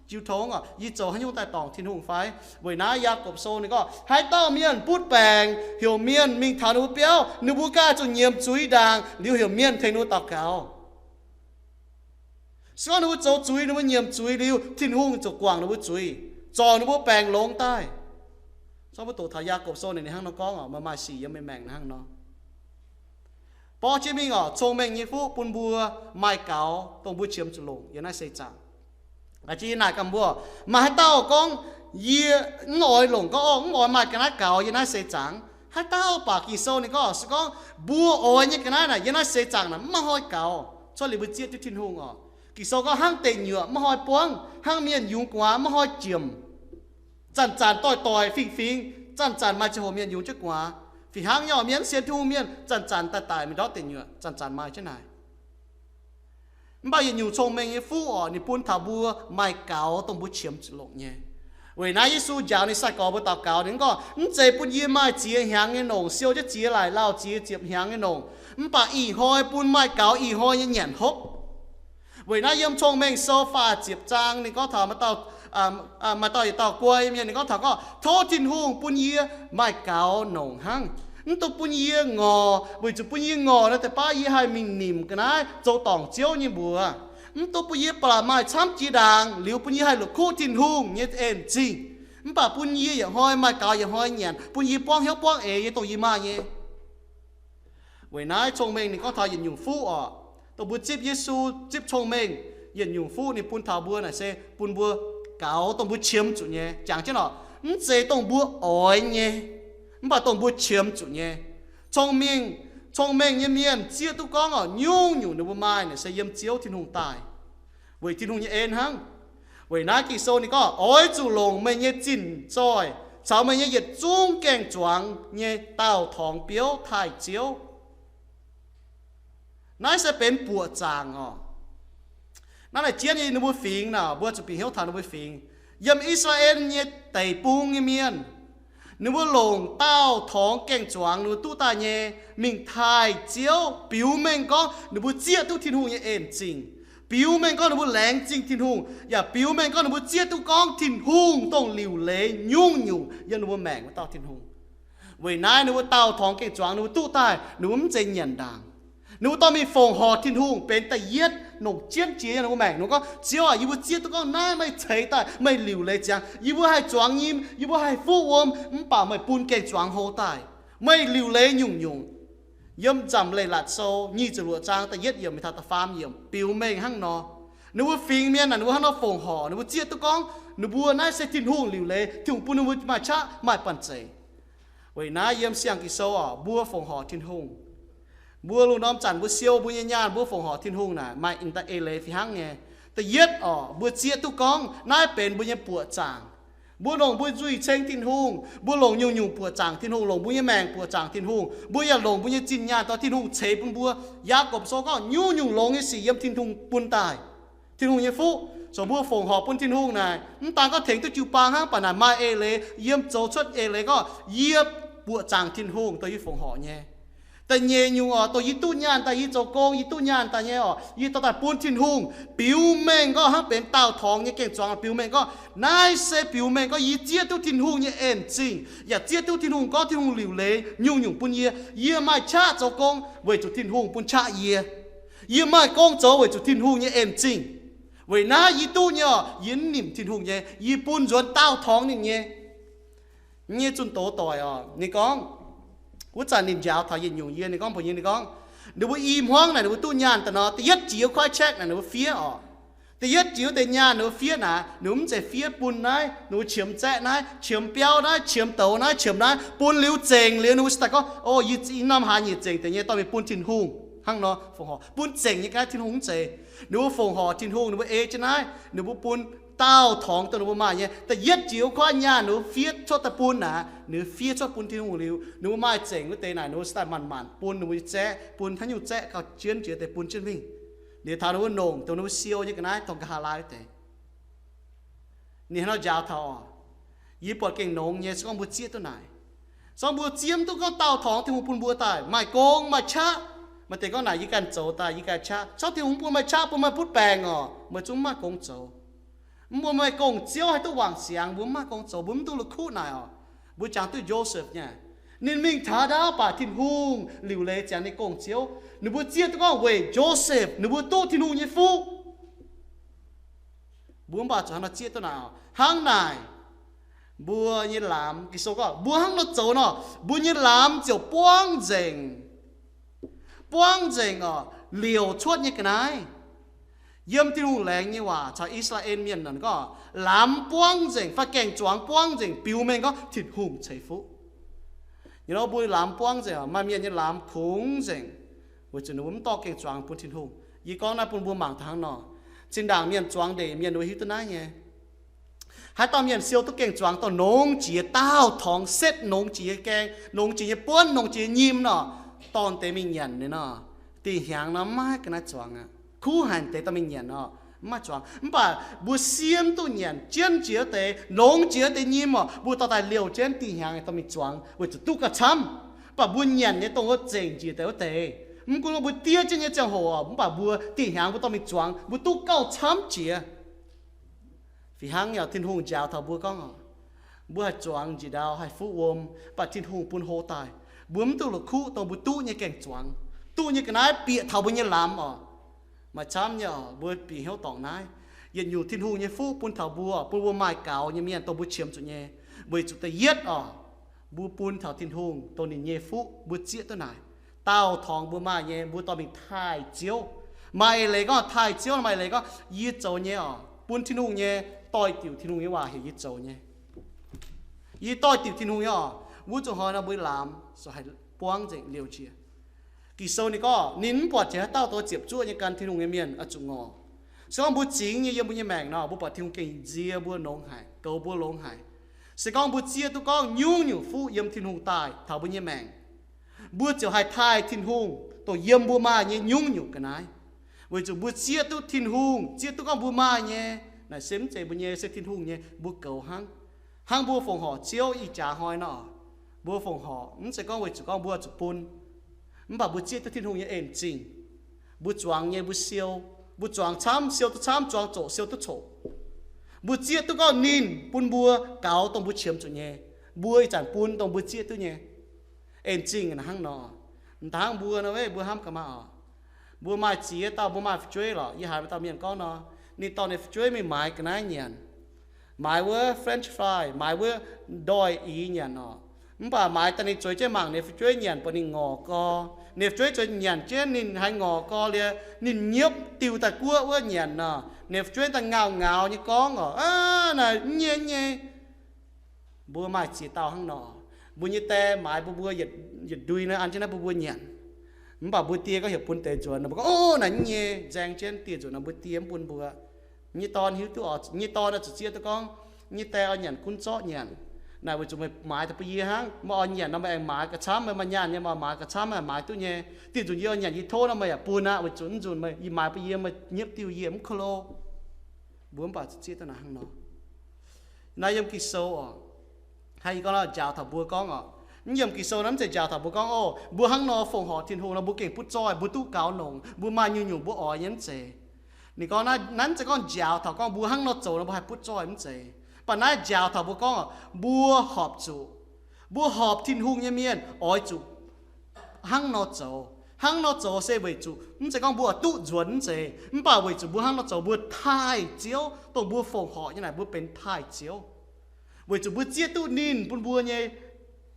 jiu tong oc, yie zoux haaix nyungc daaih dorngc Tin-Hungh fai? Weic naaiv Yaagorpc Sou ninh gorngv, haaix dauh mienh butv baengc, heuc mienh mingh taux ninh mbuo biauv, ninh mbuo ganh zuqc nyiemc zuiz ndaangc liuz heuc mienh tengx ninh mbuo daux gaux. Se gorngv ninh mbuo zoux zuiz, ninh mbuo nyiemc zuiz liuz, Tin-Hungh ziouc guangc ninh mbuo zuiz, zorc ninh mbuo baengc longx daaih. Zorqv mbuo doqc taux Yaagorpc Sou ninh hnangv nor gorngv oc, maaih sic yiem meih maengc hnangv nor. Borqv jienv mingh oc, cong-mengh nyei fuqv bun mbuo maaih gaux dongh mbuo qiemx zuqc longc yiem naaiv seix zaangc. Aa, yie naaic gaax mbuo, maaih haaix dauh gorngv, yie mv oix longc gorngv, mv oix maaih ga'naaiv gaux yiem naaiv seix zaangc? Haaix dauh? Mv baac Ging-Sou ninh gorngv, se gorngv mbuo oix nyei ga'naaiv naaic yiem naaiv seix zaangc naaic maiv hnoi gaux, cuotv liuz mbuo zieqv duqv Tin-Hungh oc. Ging-Sou gorngv hnangv deic nyuoqc maiv hnoi buangv, hnangv mienh yungz gu'nguaaz maiv hnoi jiemc. Zanc-zanc doix-doix fingx-fingx, zanc-zanc maaih ziangh hoc mienh yungz jienv gu'nguaaz. Fih hnangv nyei oc, mienh mv sienx Tin-Hungh mienh zanc-zanc daaih daic mingh ndortv deic nyuoqc, zanc-zanc maaih jienv naaic. Mv baac yietc nyungc cong-mengh nyei fuqv oc, ninh bun taux mbuo maaih gaux dongh mbuo qiemx zuqc longc nyei. Weic naaiv Yesu njaaux ninh sai-gorx mbuo daux gaux, ninh gorngv, mv zeiz bun yie maaih ziex hnyangx nyei nongc, siou jienv ziex laaic lauh, ziex ziepc hnyangx nyei nongc, mv baac ih hnoi bun maaih gaux ih hnoi nyei nyanc hopv. Weic naaiv yiem Cong-Mengh Sou faah ziepc zaang ninh gorngv taux maaih dauh, maaih dauh yietc dauh guai mienh, ninh gorngv taux gorngv, tov Tin-Hungh bun yie maaih gaux nongc hnangv. Mv dungx bun yie ngorc, weic zuqc bun yie ngorc nor, deix baav yie haih mingh nimc ga'naaiv zoux dorngc Ziouv nyei mbuox. Mv dungx bun yie ba'laqc maaih camv jiex ndaangc liuz bun yie haih la'kuqv Tin-Hungh nyei en zingh. Mv baac bun yie yietc hnoi maaih gaux yietc hnoi nyanc, bun yie buangv hnyouv buangv eix nyei dongh yie maaih nyei. Weic naaiv Cong-Mengh ninh gorngv taux yietc nyungc fuqv oc, dongh mbuo zipv Yesu, zipv Cong-Mengh, yietc nyungc fuqv ninh bun taux mbuo naaic se bun mbuo gaux dongh mbuo qiemx zuqc nyei. Jangx jienv oc, mv zeiz dongh mbuo oix nyei, mv baac dongh mbuo qiemx zuqc nyei. Cong-Mengh, Cong-Mengh nyei mienh zieqv duqv gorngv oc, nyungc-nyungc ninh mbuo maaih naaic se yiem Ziouv Tin-Hungh daaih, weic Tin-Hungh nyei en hnangv. Weic naaiv Ging-Sou ninh gorngv, oix zuqc longc meih nyei zinh zoih caux meih nyei yietc zungv gaeng-zuangx nyei daauh torngx biouv taaih Ziouv. Naaiv se benx buoqc zaangc oc. Naaiv naaic jienv nyei ninh mbuo fingx naaic, mbuo zuqc bieqc hnyouv taux ninh mbuo fingx. Yiem I^saa^laa^en nyei deic-bung nyei mienh, ninh mbuo longc daauh torngx gaeng-zuangx ninh mbuo duqv daaih nyei, mingh taaih Ziouv, biux mengh gorngv ninh mbuo zieqv duqv Tin-Hungh nyei en zingh, biux mengh gorngv ninh mbuo laengz zingh Tin-Hungh, yaac biux mengh gorngv ninh mbuo zieqv duqv gorngv Tin-Hungh dongh liuc leiz nyungc-nyungc yiem ninh mbuo maengc wuov dauh Tin-Hungh. Weic naaiv ninh mbuo daauh torngx gaeng-zuangx ninh mbuo duqv daaih, ninh mbuo mv zeiz nyanc ndaangc. Ninh mbuo dorh mingh fongc horc Tin-Hungh benx da'yietv nongc jienv jiex yiem ninh mbuo maengc. Ninh mbuo gorngv, Ziouv aac, yie mbuo zieqv duqv gorngv naaiv meih ceix daaih, meih liuc leiz ziangx. Yie mbuo haih zuangx nyim, yie mbuo haih fuqv wuom, mv baac meih bun gaeng-zuangx hlo daaih. Meih liuc leiz nyungc-nyungc. Yiem Nzamc Leiz-Latc Sou nyic ziepc luoqc zaang da'yietv yiemc mingh taux da'faam yiemc biux mengh hnangv nor. Ninh mbuo fingx mienh naaic, ninh mbuo hnangv nor fongc horc, ninh mbuo zieqv duqv gorngv ninh mbuo naaiv se Tin-Hungh liuc leiz, Tin-Hungh bun ninh mbuo maaih qaqv maaih banh zeic. Weic naaiv yiem Siang-Ging-Sou oc, mbuo fongc horc Tin-Hungh, mbuo lungh ndorm zanc mbuo siou mbuo nyei nyaanh, mbuo fongc horc Tin-Hungh naaic maaih da'eix leiz fih hnangv nyei. Da'yietv oc, mbuo zieqv duqv gorngv naaiv benx mbuo nyei buoqc zaangc. Mbuo longc mbuo nzuih ceng Tin-Hungh, mbuo longc nyungc-nyungc buoqc zaangc Tin-Hungh, longc mbuo nyei maengc buoqc zaangc Tin-Hungh, mbuo yaac longc mbuo nyei zinh nyaanh dorh Tin-Hungh ceix bun mbuo. Yaagorpc Sou gorngv nyungc-nyungc longx nyei sic yiem Tin-Hungh bun daaih. Tin-Hungh nyei fuqv, zoux mbuo fongc horc bun Tin-Hungh naaic, mv daan gorngv tengx duqv jiu-baang hnangv, mv baac naaic maaih eix leiz. Yiem zoux cuotv eix leiz gorngv yie buoqc zaangc Tin-Hungh dongh yie fongc horc nyei. Da'nyeic nyungc oc, dongh yie duqv nyaanh daaih, yie zoux gong, yie duqv nyaanh daaih nyei oc, yie dorh daaih bun Tin-Hungh, biux mengh gorngv hnangv benx daauh torngx nyei gaeng-zuangx, biux mengh gorngv naaiv se biux mengh gorngv yie zieqv duqv Tin-Hungh nyei en zingh, yaac zieqv duqv Tin-Hungh gorngv Tin-Hungh liuc leiz nyungc-nyungc bun yie. Yie maaih qaqv zoux gong weic zuqc Tin-Hungh bun qaqv yie. Yie maaih gong zoux weic zuqc Tin-Hungh nyei en zingh. Weic naaiv yie duqv nyei oc, yie mv nimc Tin-Hungh nyei, yie bun nzuonx daauh torngx ninh nyei. Nyei zunh doz doic oc, ninh gorngv, wuov zanc ninh njaaux taux yietc nyungc yie, ninh gorngv mbuox yie, ninh gorngv, ninh mbuo i hmuangv naaic ninh mbuo duqv nyaanh daaih nor, da'yietv jiex wuov kuaaiv check naaic ninh mbuo fiev oc. Da'yietv jiex wuov deix nyaanh ninh mbuo fiev naaic, ninh mbuo mv zeiz fiev bun naaiv, ninh mbuo qiemx zaeqv naaiv, qiemx biauv naaiv, qiemx douz naaiv, qiemx naaiv, bun liuz zengc liuz ninh mbuo se daaih gorngv, o, yie i norm hlaax nyieqc zengc deix nyei, dorh mingh bun Tin-Hungh. Hnangv nor fongc horc bun zengc nyei ga'naaiv, Tin-Hungh mv zeiz. Ninh mbuo fongc horc Tin-Hungh, ninh mbuo ei jienv naaiv, ninh mbuo bun daauh torngx dongh ninh mbuo maaih nyei. Da'yietv jiex wuov kuaaiv nyaanh ninh mbuo fiev cuotv daaih bun naaic, ninh mbuo fiev cuotv bun Tin-Hungh liuz, ninh mbuo maaih zengc wuov deix naaic, ninh mbuo se daaih manc-manc bun ninh mbuo nyei zaeqv, bun haaix nyungc zaeqv gauh jienv jiex deix bun jienv mingh. Liuz taux ninh mbuo nongc dongh ninh mbuo siou nyei ga'naaiv dongh nqa'haav laai wuov deix. Ninh hnangv nor njaaux taux oc, yie buatc gengh nongx nyei se gorngv mbuo zieqv duqv naaic. Se gorngv mbuo zieqv mv duqv gorngv daauh torngx Tin-Hungh bun mbuo daaih maaih gong maaih qaqv, maaih deix gorngv naaic yie ganh zoux daaih, yie ganh qaqv. Caux Tin-Hungh bun maaih qaqv, bun maaih butv baengc oc, meih zungv mv maaih gong zoux. Mv bun maaih gong-ziouv haih duqv wangc siangx, mbuo mv maaih gong zoux, mbuo mv duqv la'kuqv naaic oc. Mbuo jangx duqv Joseph nyei, ninh mingh taux ndaauv baac Tin-Hungh liuc leiz ziangx ninh gong-ziouv. Ninh mbuo zieqv duqv gorngv weic Joseph ninh mbuo duqv Tin-Hungh nyei fuqv. Mbuo mv baac zuqc hnangv nor zieqv duqv naaic oc. Hnangv naaic, mbuo nyei lamz, Ging-Sou gorngv mbuo hnangv nor zoux nor, mbuo nyei lamz ziouc buangv nzengc. Buangv nzengc oc, liouc cuotv nyei ga'naaiv. Yiem Tin-Hungh laengz nyei waac caux I^saa^laa^en Mienh gorngv, lamz buangv nzengc fai gaeng-zuangx buangv nzengc biux mengh gorngv Tin-Hungh ceix fuqv. Ih hnoi mbuo lamz buangv nzengc, maaih mienh nyei lamz kungx nzengc, weic zuqc ninh mbuo mv dorh gaeng-zuangx bun Tin-Hungh. Yie gorngv naaiv bun mbuo mangc taux hnangv nor. Zinh ndaangc mienh zuangx ndeic mienh ninh mbuo hiuv duqv naaiv nyei. Haaix dauh mienh siou duqv gaeng-zuangx dorh nongx jiex daauh torngx setv nongx jiex nyei gaeng, nongx jiex nyei buonv, nongx jiex nyei nyim nor, dorh deix mingh nyanc ninh nor, dih hnyangx nor mv maaih ga'naaiv zuangx aqv. Kuv haic deix dorh mingh nyanc nor, mv maaih zuangx. Mv baac mbuo siemv duqv nyanc jienv jiex wuov deix, nongx jiex wuov deix nyim oc, mbuo dorh daaih liouh jienv dih hnyangx dorh mingh zuangx weic zuqc duqv gauh camv. Mv baac mbuo nyanc nyei dongh wuov zengc njiec daaih wuov deix, mv gunv mbuo diev jienv nyei ziangh hoc oc, mv baac mbuo dih hnyangx mbuo dorh mingh zuangx mbuo duqv gauh camv jiex. Fih hnangv nyei, Tin-Hungh njaaux taux mbuo gorngv oc, mbuo haih zuangx njiec ndau, haih fuqv wuom, mv baac Tin-Hungh bun hlo daaih. Mbuo mv duqv la'kuqv dongh mbuo duqv nyei gaeng-zuangx, duqv nyei ga'naaiv bieqc taux mbuo nyei lamz oc. Maaih camv nyei oc, mbuo bieqc hnyouv dorngc naaiv. Yietc nyungc Tin-Hungh nyei fuqv bun taux mbuo, bun mbuo maaih gaux nyei mienh dongh mbuo qiemx zuqc nyei. Weic zuqc da'yietv oc, mbuo bun taux Tin-Hungh dongh ninh nyei fuqv mbuo zieqv duqv naaic. Daauh torngx mbuo maaih nyei mbuo dorh mingh taaih Ziouv. Maaih eix leiz gorngv taaih Ziouv, maaih eix leiz gorngv yie zoux nyei oc, bun Tin-Hungh nyei, doix-diuc Tin-Hungh nyei waac heuc yie zoux nyei. Yie doix-diuc Tin-Hungh nyei oc, wuov zuqc hnoi nor mbuo lamz ziouc haih buangv nzengc liouh jiex. Ging-Sou ninh gorngv ninh mv buatc jiex haaix dauh dongh ziepc zuoqv nyei gan Tin-Hungh nyei mienh oix zuqc ngorc. Se gorngv mbuo zingx nyei yiem mbuo nyei maengc nor, mbuo buatc Tin-Hungh gengh nzie mbuo longx haic, goux mbuo longx haic. Se gorngv mbuo zieqv duqv gorngv nyungc-nyungc fuqv yiem Tin-Hungh daaih taux mbuo nyei maengc, mbuo ziouc haih taaih Tin-Hungh dongh yiem mbuo maaih nyei nyungc-nyungc ga'naaiv. Weic zuqc mbuo zieqv duqv Tin-Hungh, zieqv duqv gorngv mbuo maaih nyei, naaic se mv zeiz mbuo nyei, se Tin-Hungh nyei, mbuo goux hnangv. Hnangv mbuo fongc horc Ziouv ih jaax hnoi nor, mbuo fongc horc mv zeiz gorngv weic zuqc gorngv mbuo zuqc bun, mv baac mbuo zieqv duqv Tin-Hungh nyei en zingh. Mbuo zuangx nyei mbuo siou, mbuo zuangx camv siou duqv camv, zuangx zoqc siou duqv coqc. Mbuo zieqv duqv gorngv ninh bun mbuo gaux dongh mbuo qiemx zuqc nyei, mbuo ih zanc bun dongh mbuo zieqv duqv nyei. En zingh hnangv nor, m'daaih hnangv mbuo nor, mbuo hnamv gaax maah oc. Mbuo maaih ziex dauh, mbuo maaih fu'jueiv lorqc. Yie haiz maaih dauh mienh gorngv nor, ninh dorh ninh fu'jueiv mingh maaiz ga'naaiv nyanc, maaiz wuov French fry, maaiz wuov ndoih-iz nyanc oc. Mv baac maaiz daaih ninh zueiz jienv mangc ninh fu'jueiv nyanc, buatc ninh ngorc gorx. Ninh fu'jueiv zueiz nyanc jienv, ninh haiz ngorc gorx liuz, ninh nyiepv diuh daaih guoqv wuov nyanc nor, ninh fu'jueiv daaih ngauz ngauz nyei gorngv oc, Aav, naaic mv nyei, mv nyei. Mbuo maaih ziex dauh hnangv nor. Mbuo nyei die maaiz mbuo, mbuo yietc ndui naaiv an jienv naaiv bun mbuo nyanc. Mv baac mbuo die gorngv heuc bun deix nzuonx nor, mbuo gorngv, Ov, naaic mv nyei, nzaeng jienv dieh nzuonx nor, mbuo die mv bun mbuo. Nyei dorn hiuv duqv oc, nyei dorn oix zuqc zieqv duqv gorngv, nyei die oix nyanc gunv zorqv nyanc. Naaic weic zuqc meih maaiz daaih bun yie hnangv, meih oix nyanc nor meih aengx maaiz gauh camv, meih maaih nyaanh nyei meih oix maaiz gauh camv, meih maaiz duqv nyei. Dieh nzunc yie oix nyanc yie tov nor meih yaac bun aqv, weic zuqc mv nzunc meih yie maaiz bun yie, meih nyiepv diuh yie mv ko lo. Mbuo mv baac zuqc zieqv duqv naaic hnangv nor. Naaiv yiem Ging-Sou oc. Hnangv yie gorngv nor, njaaux taux mbuo gorngv oc, mv yiem Ging-Sou naaiv mv zeiz njaaux taux mbuo gorngv, Ov, mbuo hnangv nor fongc horc Tin-Hungh nor mbuo gengh butv zoih, mbuo duqv gaux longc, mbuo maaih nyungc-nyungc mbuo oix nyei, mv zeiz. Ninh gorngv naaiv, naaiv mv zeiz gorngv njaaux taux gorngv mbuo hnangv nor zoux nor mbuo haih butv zoih, mv zeiz. Mv baac naaiv njaaux taux mbuo gorngv oc, mbuo horpc zuqc, mbuo horpc Tin-Hungh nyei mienh oix zuqc hnangv nor zoux. Hnangv nor zoux se weic zuqc mv zeiz gorngv mbuo oix duqv nzuonx, mv zeiz, mv baac weic zuqc mbuo hnangv nor zoux mbuo taaih Ziouv, dongh mbuo fongc horc nyei naaic mbuo benx taaih Ziouv. Weic zuqc mbuo zieqv duqv ninh bun mbuo nyei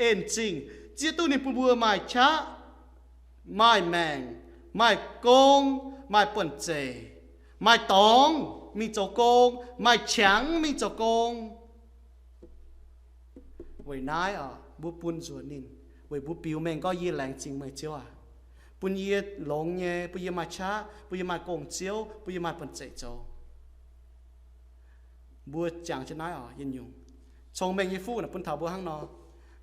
en zingh, zieqv duqv ninh bun mbuo maaih qaqv, maaih maengc, maaih gong, maaih buonv-zeic, maaih dorngx mingh zoux gong, maaih qangx mingh zoux gong. Weic naaiv oc, mbuo bun nzuonx ninh, weic mbuo biux mengh gorngv, Yie laengz zingh meih, Ziouv aac. Bun yie longx nyei, bun yie maaih qaqv, bun yie maaih gong-ziouv, bun yie maaih buonv-zeic zoux. Mbuo jangx jienv naaiv oc, yietc nyungc cong-mengh nyei fuqv naaic bun taux mbuo hnangv nor.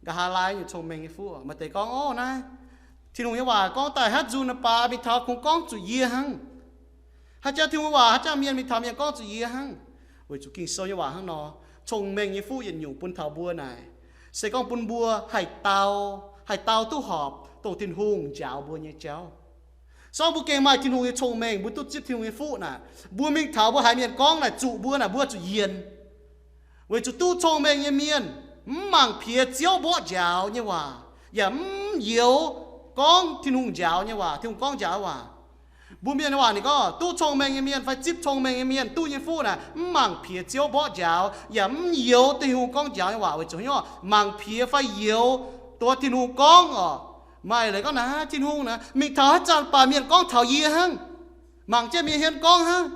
Nqa'haav laai nyungc cong-mengh nyei fuqv oc, maaih deix gorngv, Ov, naaiv Tin-Hungh nyei waac gorngv daaih haaix nzunc naaic baac mingh taux kungx gorngv zuqc yie hnangv. Haaix jangx Tin-Hungh waac, haaix jangx mienh mingh taux mienh gorngv zuqc yie hnangv. Weic zuqc Ging-Sou nyei waac hnangv nor, cong-mengh nyei fuqv yietc nyungc bun taux mbuo naaic, se gorngv bun mbuo haih dau, haih dau duqv horpc dongh Tin-Hungh njaaux mbuo nyei jauv. Se gorngv mbuo gengh maaih Tin-Hungh nyei cong-mengh, mbuo duqv zipv Tin-Hungh nyei fuqv naaic, mbuo mingh taux mbuo haiz mienh gorngv naaic zuqc mbuo naaic, mbuo zuqc yienc. Weic zuqc duqv cong-mengh nyei mienh mv mangc piex Ziouv mborqv njaaux nyei waac, yaac mv youx gorngv Tin-Hungh njaaux nyei waac, Tin-Hungh gorngv njaaux nyei waac. Mbuo mienh nyei waac ninh gorngv, duqv cong-mengh nyei mienh fai zipv cong-mengh nyei mienh duqv nyei fuqv naaic, mv mangc piex Ziouv mborqv njaaux, yaac mv youx Tin-Hungh gorngv njaaux nyei waac. Weic zuqc haaix nyungc? Mangc piex fai youx dongh Tin-Hungh gorngv oc. Maaih leiz gorngv naaic, Tin-Hungh naaic mingh taux haaix zanc baac mienh gorngv taux yie hnangv, mangc jienv mienh hmien gorngv hnangv.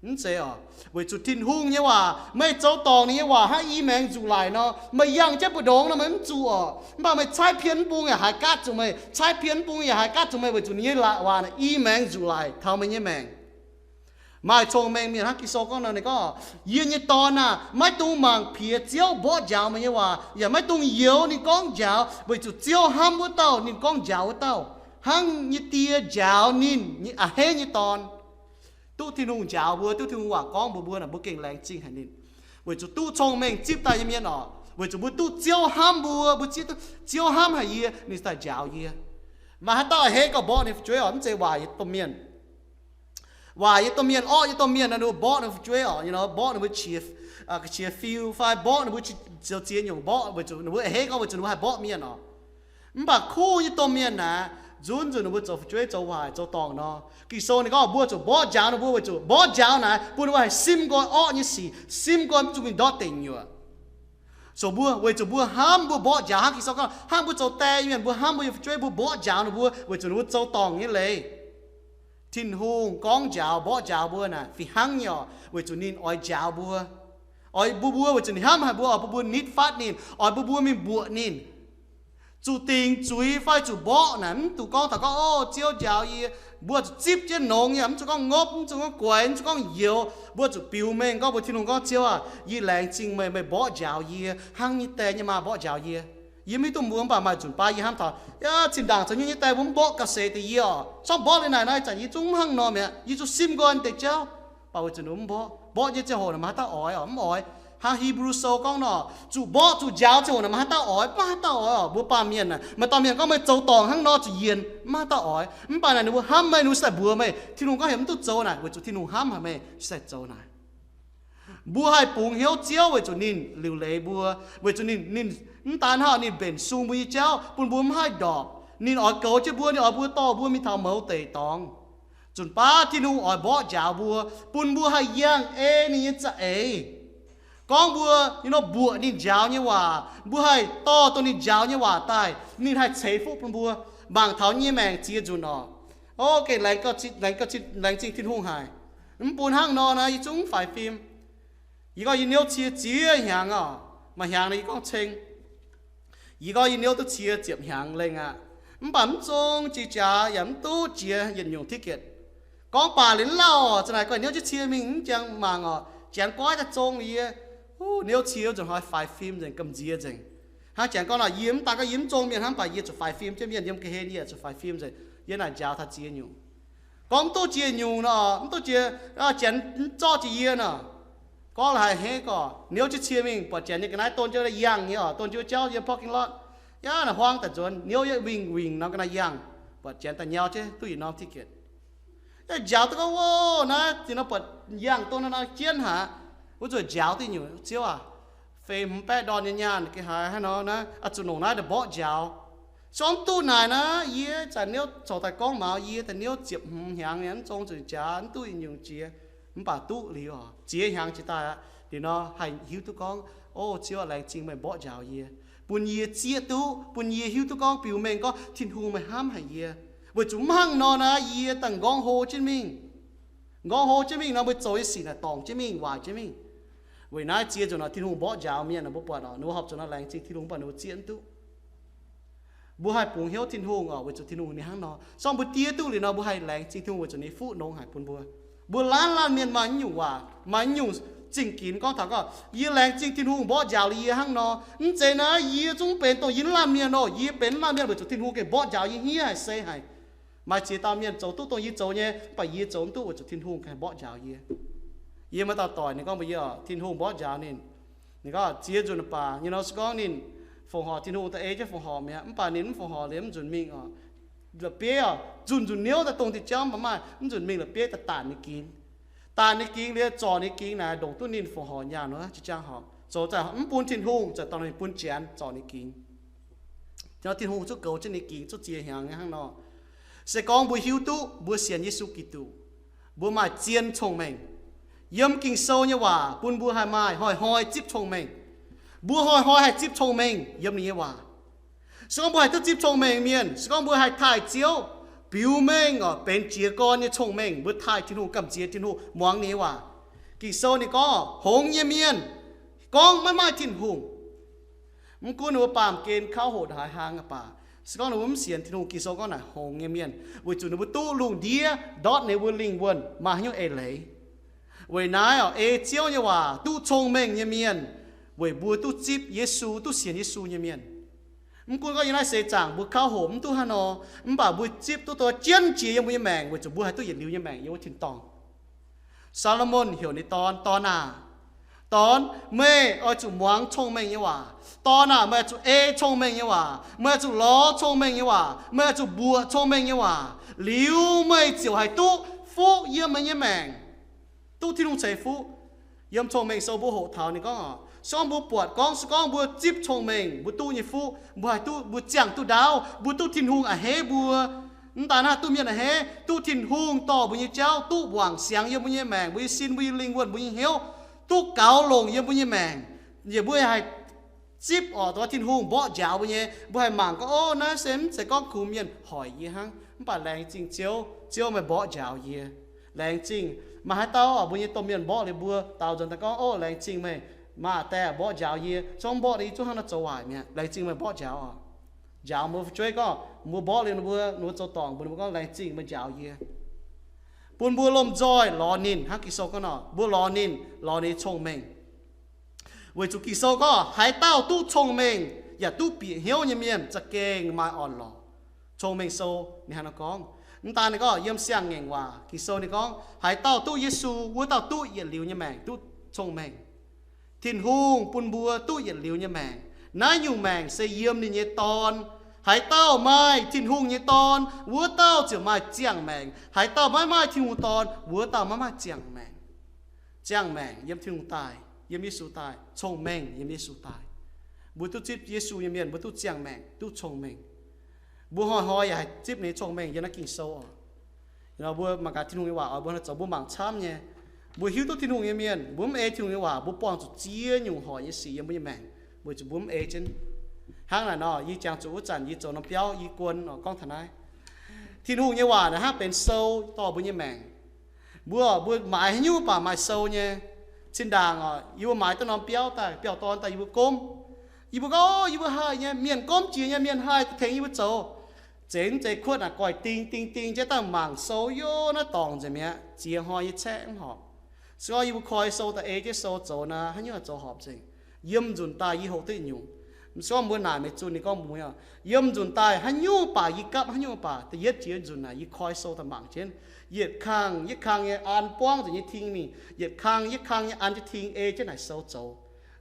Mv zeiz oc. Weic zuqc Tin-Hungh nyei waac, meih zoux dorngc ninh nyei waac hnangv i maengx nzuqc laic nor, meih yangh jienv mbu'ndongx nor meih mv zuqc oc. Mv baac meih caaiv pien mv bung yaac haiz gaatv zuqc meih, caaiv pien mv bung yaac haiz gaatv zuqc meih, weic zuqc ninh nyei waac naaic i maengx nzuqc laic taux meih nyei maengc. Maaih cong-mengh mienh hnangv Ging-Sou gorngv nor, ninh gorngv, yie nyei dorn aah! Maiv dungx mangc piex Ziouv mborqv njaaux meih nyei waac, yaac maiv dungx youx ninh gorngv njaaux, weic zuqc Ziouv hnamv wuov dauh ninh gorngv njaaux wuov dauh, hnangv nyei die njaaux ninh nyei a'hneiv nyei dorn. Duqv Tin-Hungh njaaux mbuo, duqv Tin-Hungh waac gorngv mbuox mbuo naaic, mbuo gengh laengz zingh haic ninh. Weic zuqc duqv cong-mengh zipv daaih nyei mienh oc, weic zuqc mbuo duqv Ziouv hnamv mbuo, mbuo zipv duqv Ziouv hnamv haic yie, ninh daaih njaaux yie. Maaih haaix dauh a'hneiv gauh mborqv ninh fu'jueiv oc? Mv zeiz waaic nyei domh mienh. Waaic nyei domh mienh, orqv nyei domh mienh nor, ninh mbuo mborqv ninh fu'jueiv oc, you know, mborqv ninh mbuo qiex, qiex fiu fai mborqv ninh mbuo zoux ziex nyungc mborqv, weic zuqc ninh mbuo a'hneiv gorngv weic zuqc ninh mbuo haih mborqv mienh oc. Mv baac kuv nyei domh mienh naaic, nzunc nzunc ninh mbuo zoux fu'jueiv zoux waaic zoux dorngc nor, Ging-Sou ninh gorngv mbuo zuqc mborqv njaaux ninh mbuo, weic zuqc mborqv njaaux naaic bun ninh mbuo haih simv nqoi orqv nyei sic, simv nqoi mv zuqc mingh ndortv deic nyuoqc. So mbuo weic zuqc mbuo hnamv mbuo mborqv njaaux, hnangv Ging-Sou gorngv hnangv mbuo zoux die nyei mienh, mbuo hnamv mbuo nyei fu'jueiv, mbuo mborqv njaaux ninh mbuo weic zuqc ninh mbuo zoux dorngc nyei leiz. Tin-Hungh gorngv njaaux mborqv njaaux mbuo naaic fih hnangv nyei oc, weic zuqc ninh oix njaaux mbuo. Oix bun mbuo, weic zuqc ninh hnamv haic mbuo, oix bun mbuo nitv fatv ninh, oix bun mbuo mingh mbuoqc ninh. Zuqc dingc zuiz fai zuqc mborqv naaic mv dungx gorngv taux gorngv, o, Ziouv njaaux yie. Mbuo zuqc zipv jienv nongx yaac mv zuqc gorngv ngopv, mv zuqc gorngv guaix, mv zuqc gorngv youx. Mbuo zuqc biux mengh gorngv mbuox Tin-Hungh gorngv, Ziouv aah, yie laengz zingh meih, meih mborqv njaaux yie hnangv nyei die nyei maa mborqv njaaux yie. Yie mv hiuv duqv mbuo, mv baac maaih nzunc baav yie hnamv taux, yaac zinh ndaangc zoux nyungc nyei die mbuo mv mborqv ga'seix deix yie oc. Sorng mborqv liuz naaic naaiv zanc yie zungv mv hnangv nor mi'aqv. Yie zungv simv nqoi deix jauv, baac weic zuqc ninh mv mborqv. Mborqv nyei ziangh hoc naaic maaih haaix dauh oix oc? Mv oix. Hnangv Hipv^lu Sou gorngv nor, zuqc mborqv zuqc njaaux ziangh hoc naaic maaih haaix dauh oix? Mv maaih haaix dauh oix oc. Mbuo baamh mienh naaic, maaih dauh mienh gorngv meih zoux dorngc hnangv nor zuqc yienc, mv maaih haaix dauh oix. Mv baac naaic ninh mbuo hnamv meih, ninh mbuo sai mbuox meih, Tin-Hungh gorngv heuc mv duqv zoux naaic, weic zuqc Tin-Hungh hnamv haic meih, sai zoux naaic. Mbuo haih bungx hnyouv Ziouv weic zuqc ninh liuc leiz mbuo, weic zuqc ninh, ninh mv daan hnangv, ninh mbenc sung mbuo nyei jauv bun mbuo mv haih ndorpc. Ninh oix goux jienv mbuo, ninh oix mbuo dorh mbuo mingh taux mouz deic dorngx. Nzunc baav Tin-Hungh oix mborqv njaaux mbuo, bun mbuo haih yangh ei ninh nyei za'eix. Gorngv mbuo, you know, mbuoqc ninh njaaux nyei waac, mbuo haih dorh dongh ninh njaaux nyei waac daaih, ninh haih ceix fuqv bun mbuo. Mangc taux nyei maengc ziex nzunc oc. O, gengh laengz zingh Tin-Hungh haic. Mv bun hnangv nor naaiv yie zungv faix fim. Yie gorngv yie niouv cie ziex hnyangx oc, maaih hnyangx naaiv yie gorngv ceng. Yie gorngv yie niouv duqv cie ziepc hnyangx lengh aqv. Mv baac mv zong jiex jaax yaac mv duqv jiex yietc nyungc ticket. Gorngv baac liuz mv lauh, za'naaic guanh niouv jienv cie mingh mv jangx mangc oc, janx goiv daaih zong yie. Niouv cie wuov nzunc hnoi faix fim nzengc, gamh nziex nzengc. Hnangv janx gorngv nor, yie mv daan gorngv yie mv zong mienh hnangv, mv baac yie zuqc faix fim jienv mienh yiem ga'hlen, yie zuqc faix fim nzengc. Yie naaic njaaux taux ziex nyungc. Gorngv mv duqv jiex nyungc nor, mv duqv jiex, janx mv zorqv jiex yie nor. Gorngv la'haiz hneiv gorx, niouv jienv cie mingh buatc janx nyei ga'naaiv don jienv yangh nyei oc, don jienv wuov jauv yiem parking lot. Yaac naaic huaang daaih nzuonx, niouv yietv wingh wingh norm ga'naaiv yangh, buatc janx daaih nyau jienv duqv yietc norm ticket. Yaac njaaux duqv gorngv, Wov, naaiv zinh nor buatc yangh don nor jienv haic. Wuov nzuonx njaaux duqv nyungc, Ziouv aac, feix hmz baeqv ndorn nyei nyaanh geh haaix hnangv nor naaiv, zuqc longc naaiv daaih mborqv njaaux. Sorng duqv naaic naaiv, yie zanc niouv corc daaih gorngv mauz, yie daaih niouv ziepc hmz hnyangx nyei mv zong zuqc jaax mv duqv nyungc jiex, mv baac duqv liuz oc, ziex hnyangx jiex daaih aqv. Liuz nor haih hiuv duqv gorngv, O Ziouv, laengz zingh meih mborqv njaaux yie, bun yie zieqv duqv, bun yie hiuv duqv gorngv biux mengh gorngv Tin-Hungh meih hnamv haic yie. Weic zuqc mv hnangv nor naaiv yie daaih nqorngv hlo jienv mingh. Nqorngv hlo jienv mingh nor, mbuo zoux nyei sic naaic dorngc jienv mingh, waaic jienv mingh. Weic naaiv ziex nzunc nor Tin-Hungh mborqv njaaux mienh nor, mbuo buatc oc, ninh mbuo horpc zuqc nor laengz zingh Tin-Hungh, mv baac ninh mbuo zieqv mv duqv. Mbuo haih bungx hnyouv Tin-Hungh oc, weic zuqc Tin-Hungh ninh hnangv nor. Sorng mbuo diev duqv liuz nor, mbuo haih laengz zingh Tin-Hungh weic zuqc ninh fuqv nongx haic bun mbuo. Mbuo laanh laanh mienh maaih nyungc waac, maaih nyungc zingh ginx gorngv taux gorngv, Yie laengz zingh Tin-Hungh mborqv njaaux liuz yie hnangv nor. Mv zeiz naaiv, yie zungv benx dongh yie mv laanh mienh oc. Yie benx mv laanh mienh weic zuqc Tin-Hungh gengh mborqv njaaux yie hniev haic, se haic. Maaih ziex dauh mienh zoux duqv dongh yie zoux nyei, mv baac yie zoux mv duqv weic zuqc Tin-Hungh gengh mborqv njaaux yie. Yie maaih dauh doic ninh gorngv mbuox yie oc, Tin-Hungh mborqv njaaux ninh. Ninh gorngv ziex nzunc baac nyei nor, se gorngv ninh fongc horc Tin-Hungh daaih ei jienv fongc horc mi'aqv, mv baac ninh mv fongc horc liuz mv nzunc mingh oc. La'bieiv oc, nzunc nzunc niouv daaih dongh diuh jauv mv baac maaih, mv nzunc mingh la'bieiv daaih daanc ninh gingx. Daanc ninh gingx liuz zorc ninh gingx naaic, ndongc duqv ninh fongc horc nyaanh wuov, jiex jaang horpc. Zoux daaih mv bun Tin-Hungh, zoux daaih ninh bun janx zorc ninh gingx. Tin-Hungh zuqc goux jienv ninh gingx zuqc ziex hnyangx nyei hnangv nor. Se gorngv mbuo hiuv duqv mbuo sienx Yesu Giduc, mbuo maaih zien cong-mengh. Yiem Ging-Sou nyei waac bun mbuo haih maaih hnoi-hnoi zipv cong-mengh. Mbuo hnoi-hnoi haih zipv cong-mengh yiem ninh nyei waac. Se gorngv mbuo haih duqv zipv cong-mengh mienh, se gorngv mbuo haih taaih Ziouv, biux mengh oc, benx jiez gorn nyei cong-mengh, mbuo taaih Tin-Hungh, gamh nziex Tin-Hungh, muangx ninh nyei waac. Ging-Sou ninh gorngv, hngongx nyei mienh gorngv maiv maaih Tin-Hungh. Mv gunv ninh mbuo baamh gen kauv hoqc haaix hlang aqv baac, se gorngv ninh mbuo mv sienx Tin-Hungh, Ging-Sou gorngv naaic hngongx nyei mienh, weic zuqc ninh mbuo duqv lungh ndiev ndortv ninh mbuo lingh wuonh maaih haaix nyungc eix leiz. Weic naaiv oc, ei Ziouv nyei waac duqv cong-mengh nyei mienh, weic mbuo duqv zipv Yesu, duqv sienx Yesu nyei mienh. Mv gunv gorngv yiem naaiv seix zaangc mbuo kauv hoqc mv duqv hnangv nor, mv baac mbuo zipv duqv dongh jienv jiex yiem mbuo nyei maengc, weic zuqc mbuo haih duqv yietc liuz nyei maengc yiem wuov tin-dorngh. Saa^lo^morn heuc ninh dorn, Dorn aah! Dorn, meih oix zuqc muangx cong-mengh nyei waac. Dorn aah! Meih oix zuqc ei cong-mengh nyei waac. Meih oix zuqc lorz cong-mengh nyei waac. Meih oix zuqc mbuoqc cong-mengh nyei waac. Liuz meih ziouc haih duqv fuqv yiem meih nyei maengc, duqv Tin-Hungh ceix fuqv. Yiem Cong-Mengh Sou mbuo hoqc taux ninh gorngv oc, se gorngv mbuo buatc gorngv, se gorngv mbuo zipv cong-mengh, mbuo duqv nyei fuqv, mbuo haih duqv, mbuo ziangh duqv ndaauv, mbuo duqv Tin-Hungh a'hneiv mbuo. Mv daaih naaiv, duqv mienh a'hneiv, duqv Tin-Hungh dorh mbuo nyei jauv, duqv wangc siangx yiem mbuo nyei maengc, mbuo nyei sin, mbuo nyei lingh wuonh, mbuo nyei hnyouv, duqv gaux longc yiem mbuo nyei maengc. Yie mbuo haih zipv oc, dongh Tin-Hungh mborqv njaaux mbuo nyei, mbuo haih mangc gorngv, ov, naaiv se mv zeiz gorngv kungx mienh hoic yie hnangv, mv baac laengz zingh Ziouv, Ziouv meih mborqv njaaux yie. Laengz zingh. Maaih haaix dauh oc, mbuo nyei domh mienh mborqv liuz mbuo, daaux nzuonx daaih gorngv, ov, laengz zingh meih, maa die mborqv njaaux yie, zungv mborqv liuz yie zungv hnangv naaiv zoux waaic mi'aqv. Laengz zingh meih mborqv njaaux oc. Njaaux mbuo fu'jueiv gorngv, mbuo mborqv liuz ninh mbuo, ninh mbuo zoux dorngc mbuo, ninh mbuo gorngv, laengz zingh meih njaaux yie. Bun mbuo lomh nzoih lorz ninh, hnangv Ging-Sou gorngv nor, mbuo lorz ninh, lorz ninh nyei cong-mengh. Weic zuqc Ging-Sou gorngv, haaix dauh duqv cong-mengh yaac duqv bieqc hnyouv nyei mienh za'gengh maaih orn-lorqc. Cong-Mengh Sou ninh hnangv naaiv gorngv. Mv daan ninh gorngv yiem Siang-Ngaengc Waac Ging-Sou ninh gorngv, haaix dauh duqv Yesu, wuov dauh duqv yietc liuz nyei maengc, duqv cong-mengh. Tin-Hungh bun mbuo duqv yietc liuz nyei maengc. Naaiv nyungc maengc se yiem ninh nyei Dorn. Haaix dauh maaih Tin-Hungh nyei Dorn, wuov dauh ziouc maaih ziangh maengc. Haaix dauh maiv maaih Tin-Hungh Dorn, wuov dauh maiv maaih ziangh maengc. Ziangh maengc yiem Tin-Hungh daaih, yiem Yesu daaih. Cong-mengh yiem Yesu daaih. Mbuo duqv zipv Yesu nyei mienh, mbuo duqv ziangh maengc, duqv cong-mengh. Mbuo hnoi-hnoi yaac haih zipv ninh nyei cong-mengh yiem naaiv Ging-Sou oc. Nor mbuo mangc gaax Tin-Hungh nyei waac oix mbuo hnangv naaiv zoux, mbuo mangc camv nyei. Mbuo hiuv duqv Tin-Hungh nyei mienh, mbuo mv ei Tin-Hungh nyei waac, mbuo buangh zuqc ziex nyungc hoic nyei sic yiem mbuo nyei maengc, weic zuqc mbuo mv ei jienv. Hnangv naaic nor, yie jangx zuqc wuov zanc yie zoux norm biauv, yie guon oc, gorngv taux naaiv. Tin-Hungh nyei waac naaic hnangv benx sou dorh mbuo nyei maengc. Mbuo, mbuo maaiz haaix nyungc baac maaih sou nyei. Zinh ndaangc oc, yie mbuo maaiz duqv norm biauv daaih, biauv-dorn daaih, yie mbuo gomv. Yie mbuo gorngv, yie mbuo haih nyei, mienh gomv jiex nyei, mienh haih tengx yie mbuo zoux. Zeiz mv zeiz kuotv naaic goiv ding ding ding jienv daaih mangc sou, yov, naaiv dorngc nzengc mi'aqv, ziex hnoi nyei caeqv mv horpc. Se gorngv yie mbuo koi sou daaih, ei jienv sou zoux naaic, haaix nyungc haih zoux horpc nzengc. Yiem nzunc daaih yie hoqc duqv nyungc. Se gorngv mbuo naaic meih zunh, ninh gorngv mbuox yie, yiem nzunc daaih haaix nyungc baac yie gapv, haaix nyungc baac da'yietv jiex nzunc naaic, yie koi sou daaih mangc jienv. Yietc kang yietc kang nyei an buangv nzengc nyei ting mingh, yietc kang yietc kang nyei an jienv ting ei jienv naaic sou zoux.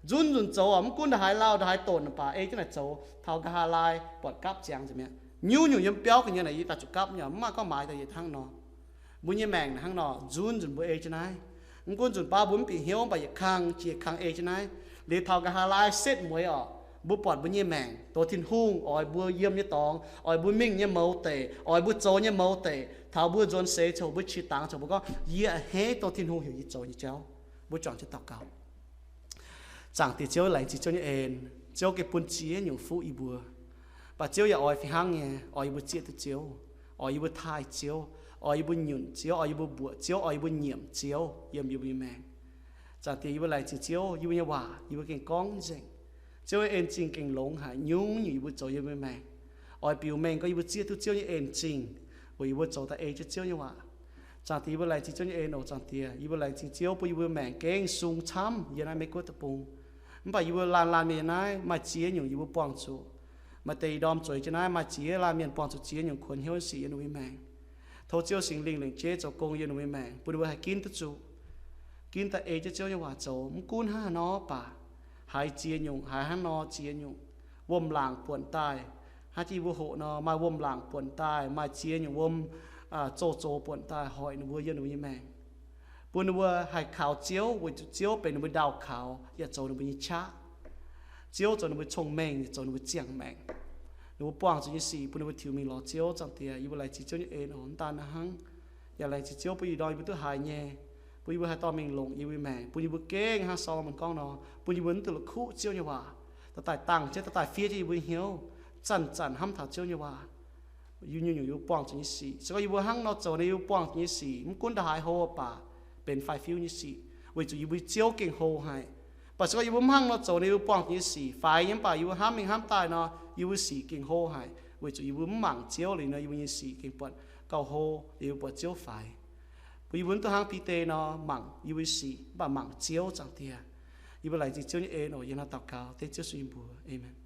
Nzunc nzunc zoux oc, mv gunv ndongc haaix lauh ndongc haaix donc baac ei jienv naaic zoux taux nqa'haav laai buatc gapv ziangx nzengc mi'aqv. Nyungc-nyungc yiem biauv ga'nyuoz naaic yie daaih zuqc gapv nyei, mv maaih gorngv maaiz daaih yietc hnangv nor. Mbuo nyei maengc hnangv nor, nzunc nzunc mbuo ei jienv naaiv. Mv gunv nzunc baav mbuo mv bieqc hnyouv mv baac yietc kang jiex kang ei jienv naaiv. Liuz taux nqa'haav laai setv mueiz oc, mbuo buatc mbuo nyei maengc doix Tin-Hungh oix mbuo yiem nyei dorngx, oix mbuo mingh nyei mouz deic, oix mbuo zoux nyei mouz deic, taux mbuo nzuonx seix coc, mbuo qiex dangx coc, mbuo gorngv, yie a'hneiv dongh Tin-Hungh heuc yie zoux nyei jauv. Mbuo juangc jienv daux gaux. Zaangc Diex Ziouv, laengz zingh Ziouv nyei en. Ziouv gengh bun ziex nyungc fuqv yie mbuo. Mv baac Ziouv yaac oix fih hnangv nyei, oix yie mbuo zieqv duqv Ziouv, oix yie mbuo taaih Ziouv, oix yie mbuo nyunc Ziouv, oix yie mbuo mbuoqc Ziouv, oix yie mbuo nyiemc Ziouv yiem yie mbuo nyei maengc. Zaangc Diex, yie mbuo laengz zingh Ziouv, yie mbuo nyei waac yie mbuo gengh gorngv nzengc. Ziouv nyei en-zingh gengh longx haic nyungc-nyungc yie mbuo zoux yiem mbuo nyei maengc. Oix biux mengh gorngv yie mbuo zieqv duqv Ziouv nyei en-zingh, weic yie mbuo zoux daaih ei jienv Ziouv nyei waac. Zaangc Diex, yie mbuo laengz zingh Ziouv nyei en oc. Zaangc Diex, yie mbuo laengz zingh Ziouv bun yie mbuo maengc gengh sung camv yiem naaiv Meiv Guoqv deic-bung. Mv baac yie mbuo laanh laanh mienh yiem naaiv maaih ziex nyungc yie mbuo buangh zuqc. Maaih deix ih ndorm zueiz jienv naaiv maaih ziex laanh mienh buangh zuqc ziex nyungc kuonx hnyouv sic yiem ninh mbuo nyei maengc. Tov Ziouv Singx Lingh lengc jeiv zoux gong yiem ninh mbuo nyei maengc, bun ninh mbuo haih ginv duqv zuqc. ginv daaih ei jienv Ziouv nyei waac zoux. Mv gunv hnangv haaix nor baac, haiz ziex nyungc, haiz hnangv nor ziex nyungc, wuom-laangc buonc daaih, hnangv yie mbuo hoqc nor, maaih wuom-laangc buonc daaih, maaih ziex nyungc wuom zoux zoux buonc daaih hoic ninh mbuo yiem ninh mbuo nyei maengc, bun ninh mbuo haih kaux Ziouv, weic zuqc Ziouv benx ninh mbuo ndaauh kaux yaac zoux ninh mbuo nyei qaqv. Ziouv zoux ninh mbuo cong-mengh, yaac zoux ninh mbuo ziangh maengc. Ninh mbuo buangh zuqc nyei sic bun ninh mbuo tiux mingh lorz Ziouv. Zaangc Diex, yie mbuo laengz zingh Ziouv nyei en oc. Mv daan naaiv hnangv, yaac laengz zingh Ziouv bun ih ndorm yie mbuo duqv haiz nyei, bun yie mbuo haih dorh mingh longc yie mbuo maengc, bun yie mbuo gengh hnangv Saa^lo^morn gorngv nor, bun yie mbuo mv duqv la'kuqv Ziouv nyei waac, daaih dangh jienv, daaih fiev jienv yie mbuo hnyouv, zanc-zanc hnamv taux Ziouv nyei waac. Yie nyungc-nyungc yie mbuo buangh zuqc nyei sic. Se gorngv yie mbuo hnangv nor zoux nor, yie mbuo buangh zuqc nyei sic mv gunv ndongc haaix hlo baac benx faix-fiuv nyei sic, weic zuqc yie mbuo Ziouv gengh hlo haic. Mv baac se gorngv yie mbuo mv hnangv nor zoux nor, yie mbuo buangh zuqc nyei sic faix nyei, mv baac yie mbuo hnamv mingh hnamv daaih nor, yie mbuo sic gengh hlo haic, weic zuqc yie mbuo mv mangc Ziouv liuz nor, yie mbuo nyei sic gengh buatc gauh hlo, yie mbuo buatc Ziouv faix. Bun yie mbuo mv duqv hnangv Bide nor mangc yie mbuo nyei sic, mv baac mangc Ziouv. Zaangc Diex, yie mbuo laengz zingh Ziouv nyei en oc. Yie hnangv daux gaux dengv Ziouv Yesu nyei mbuox. Aamen.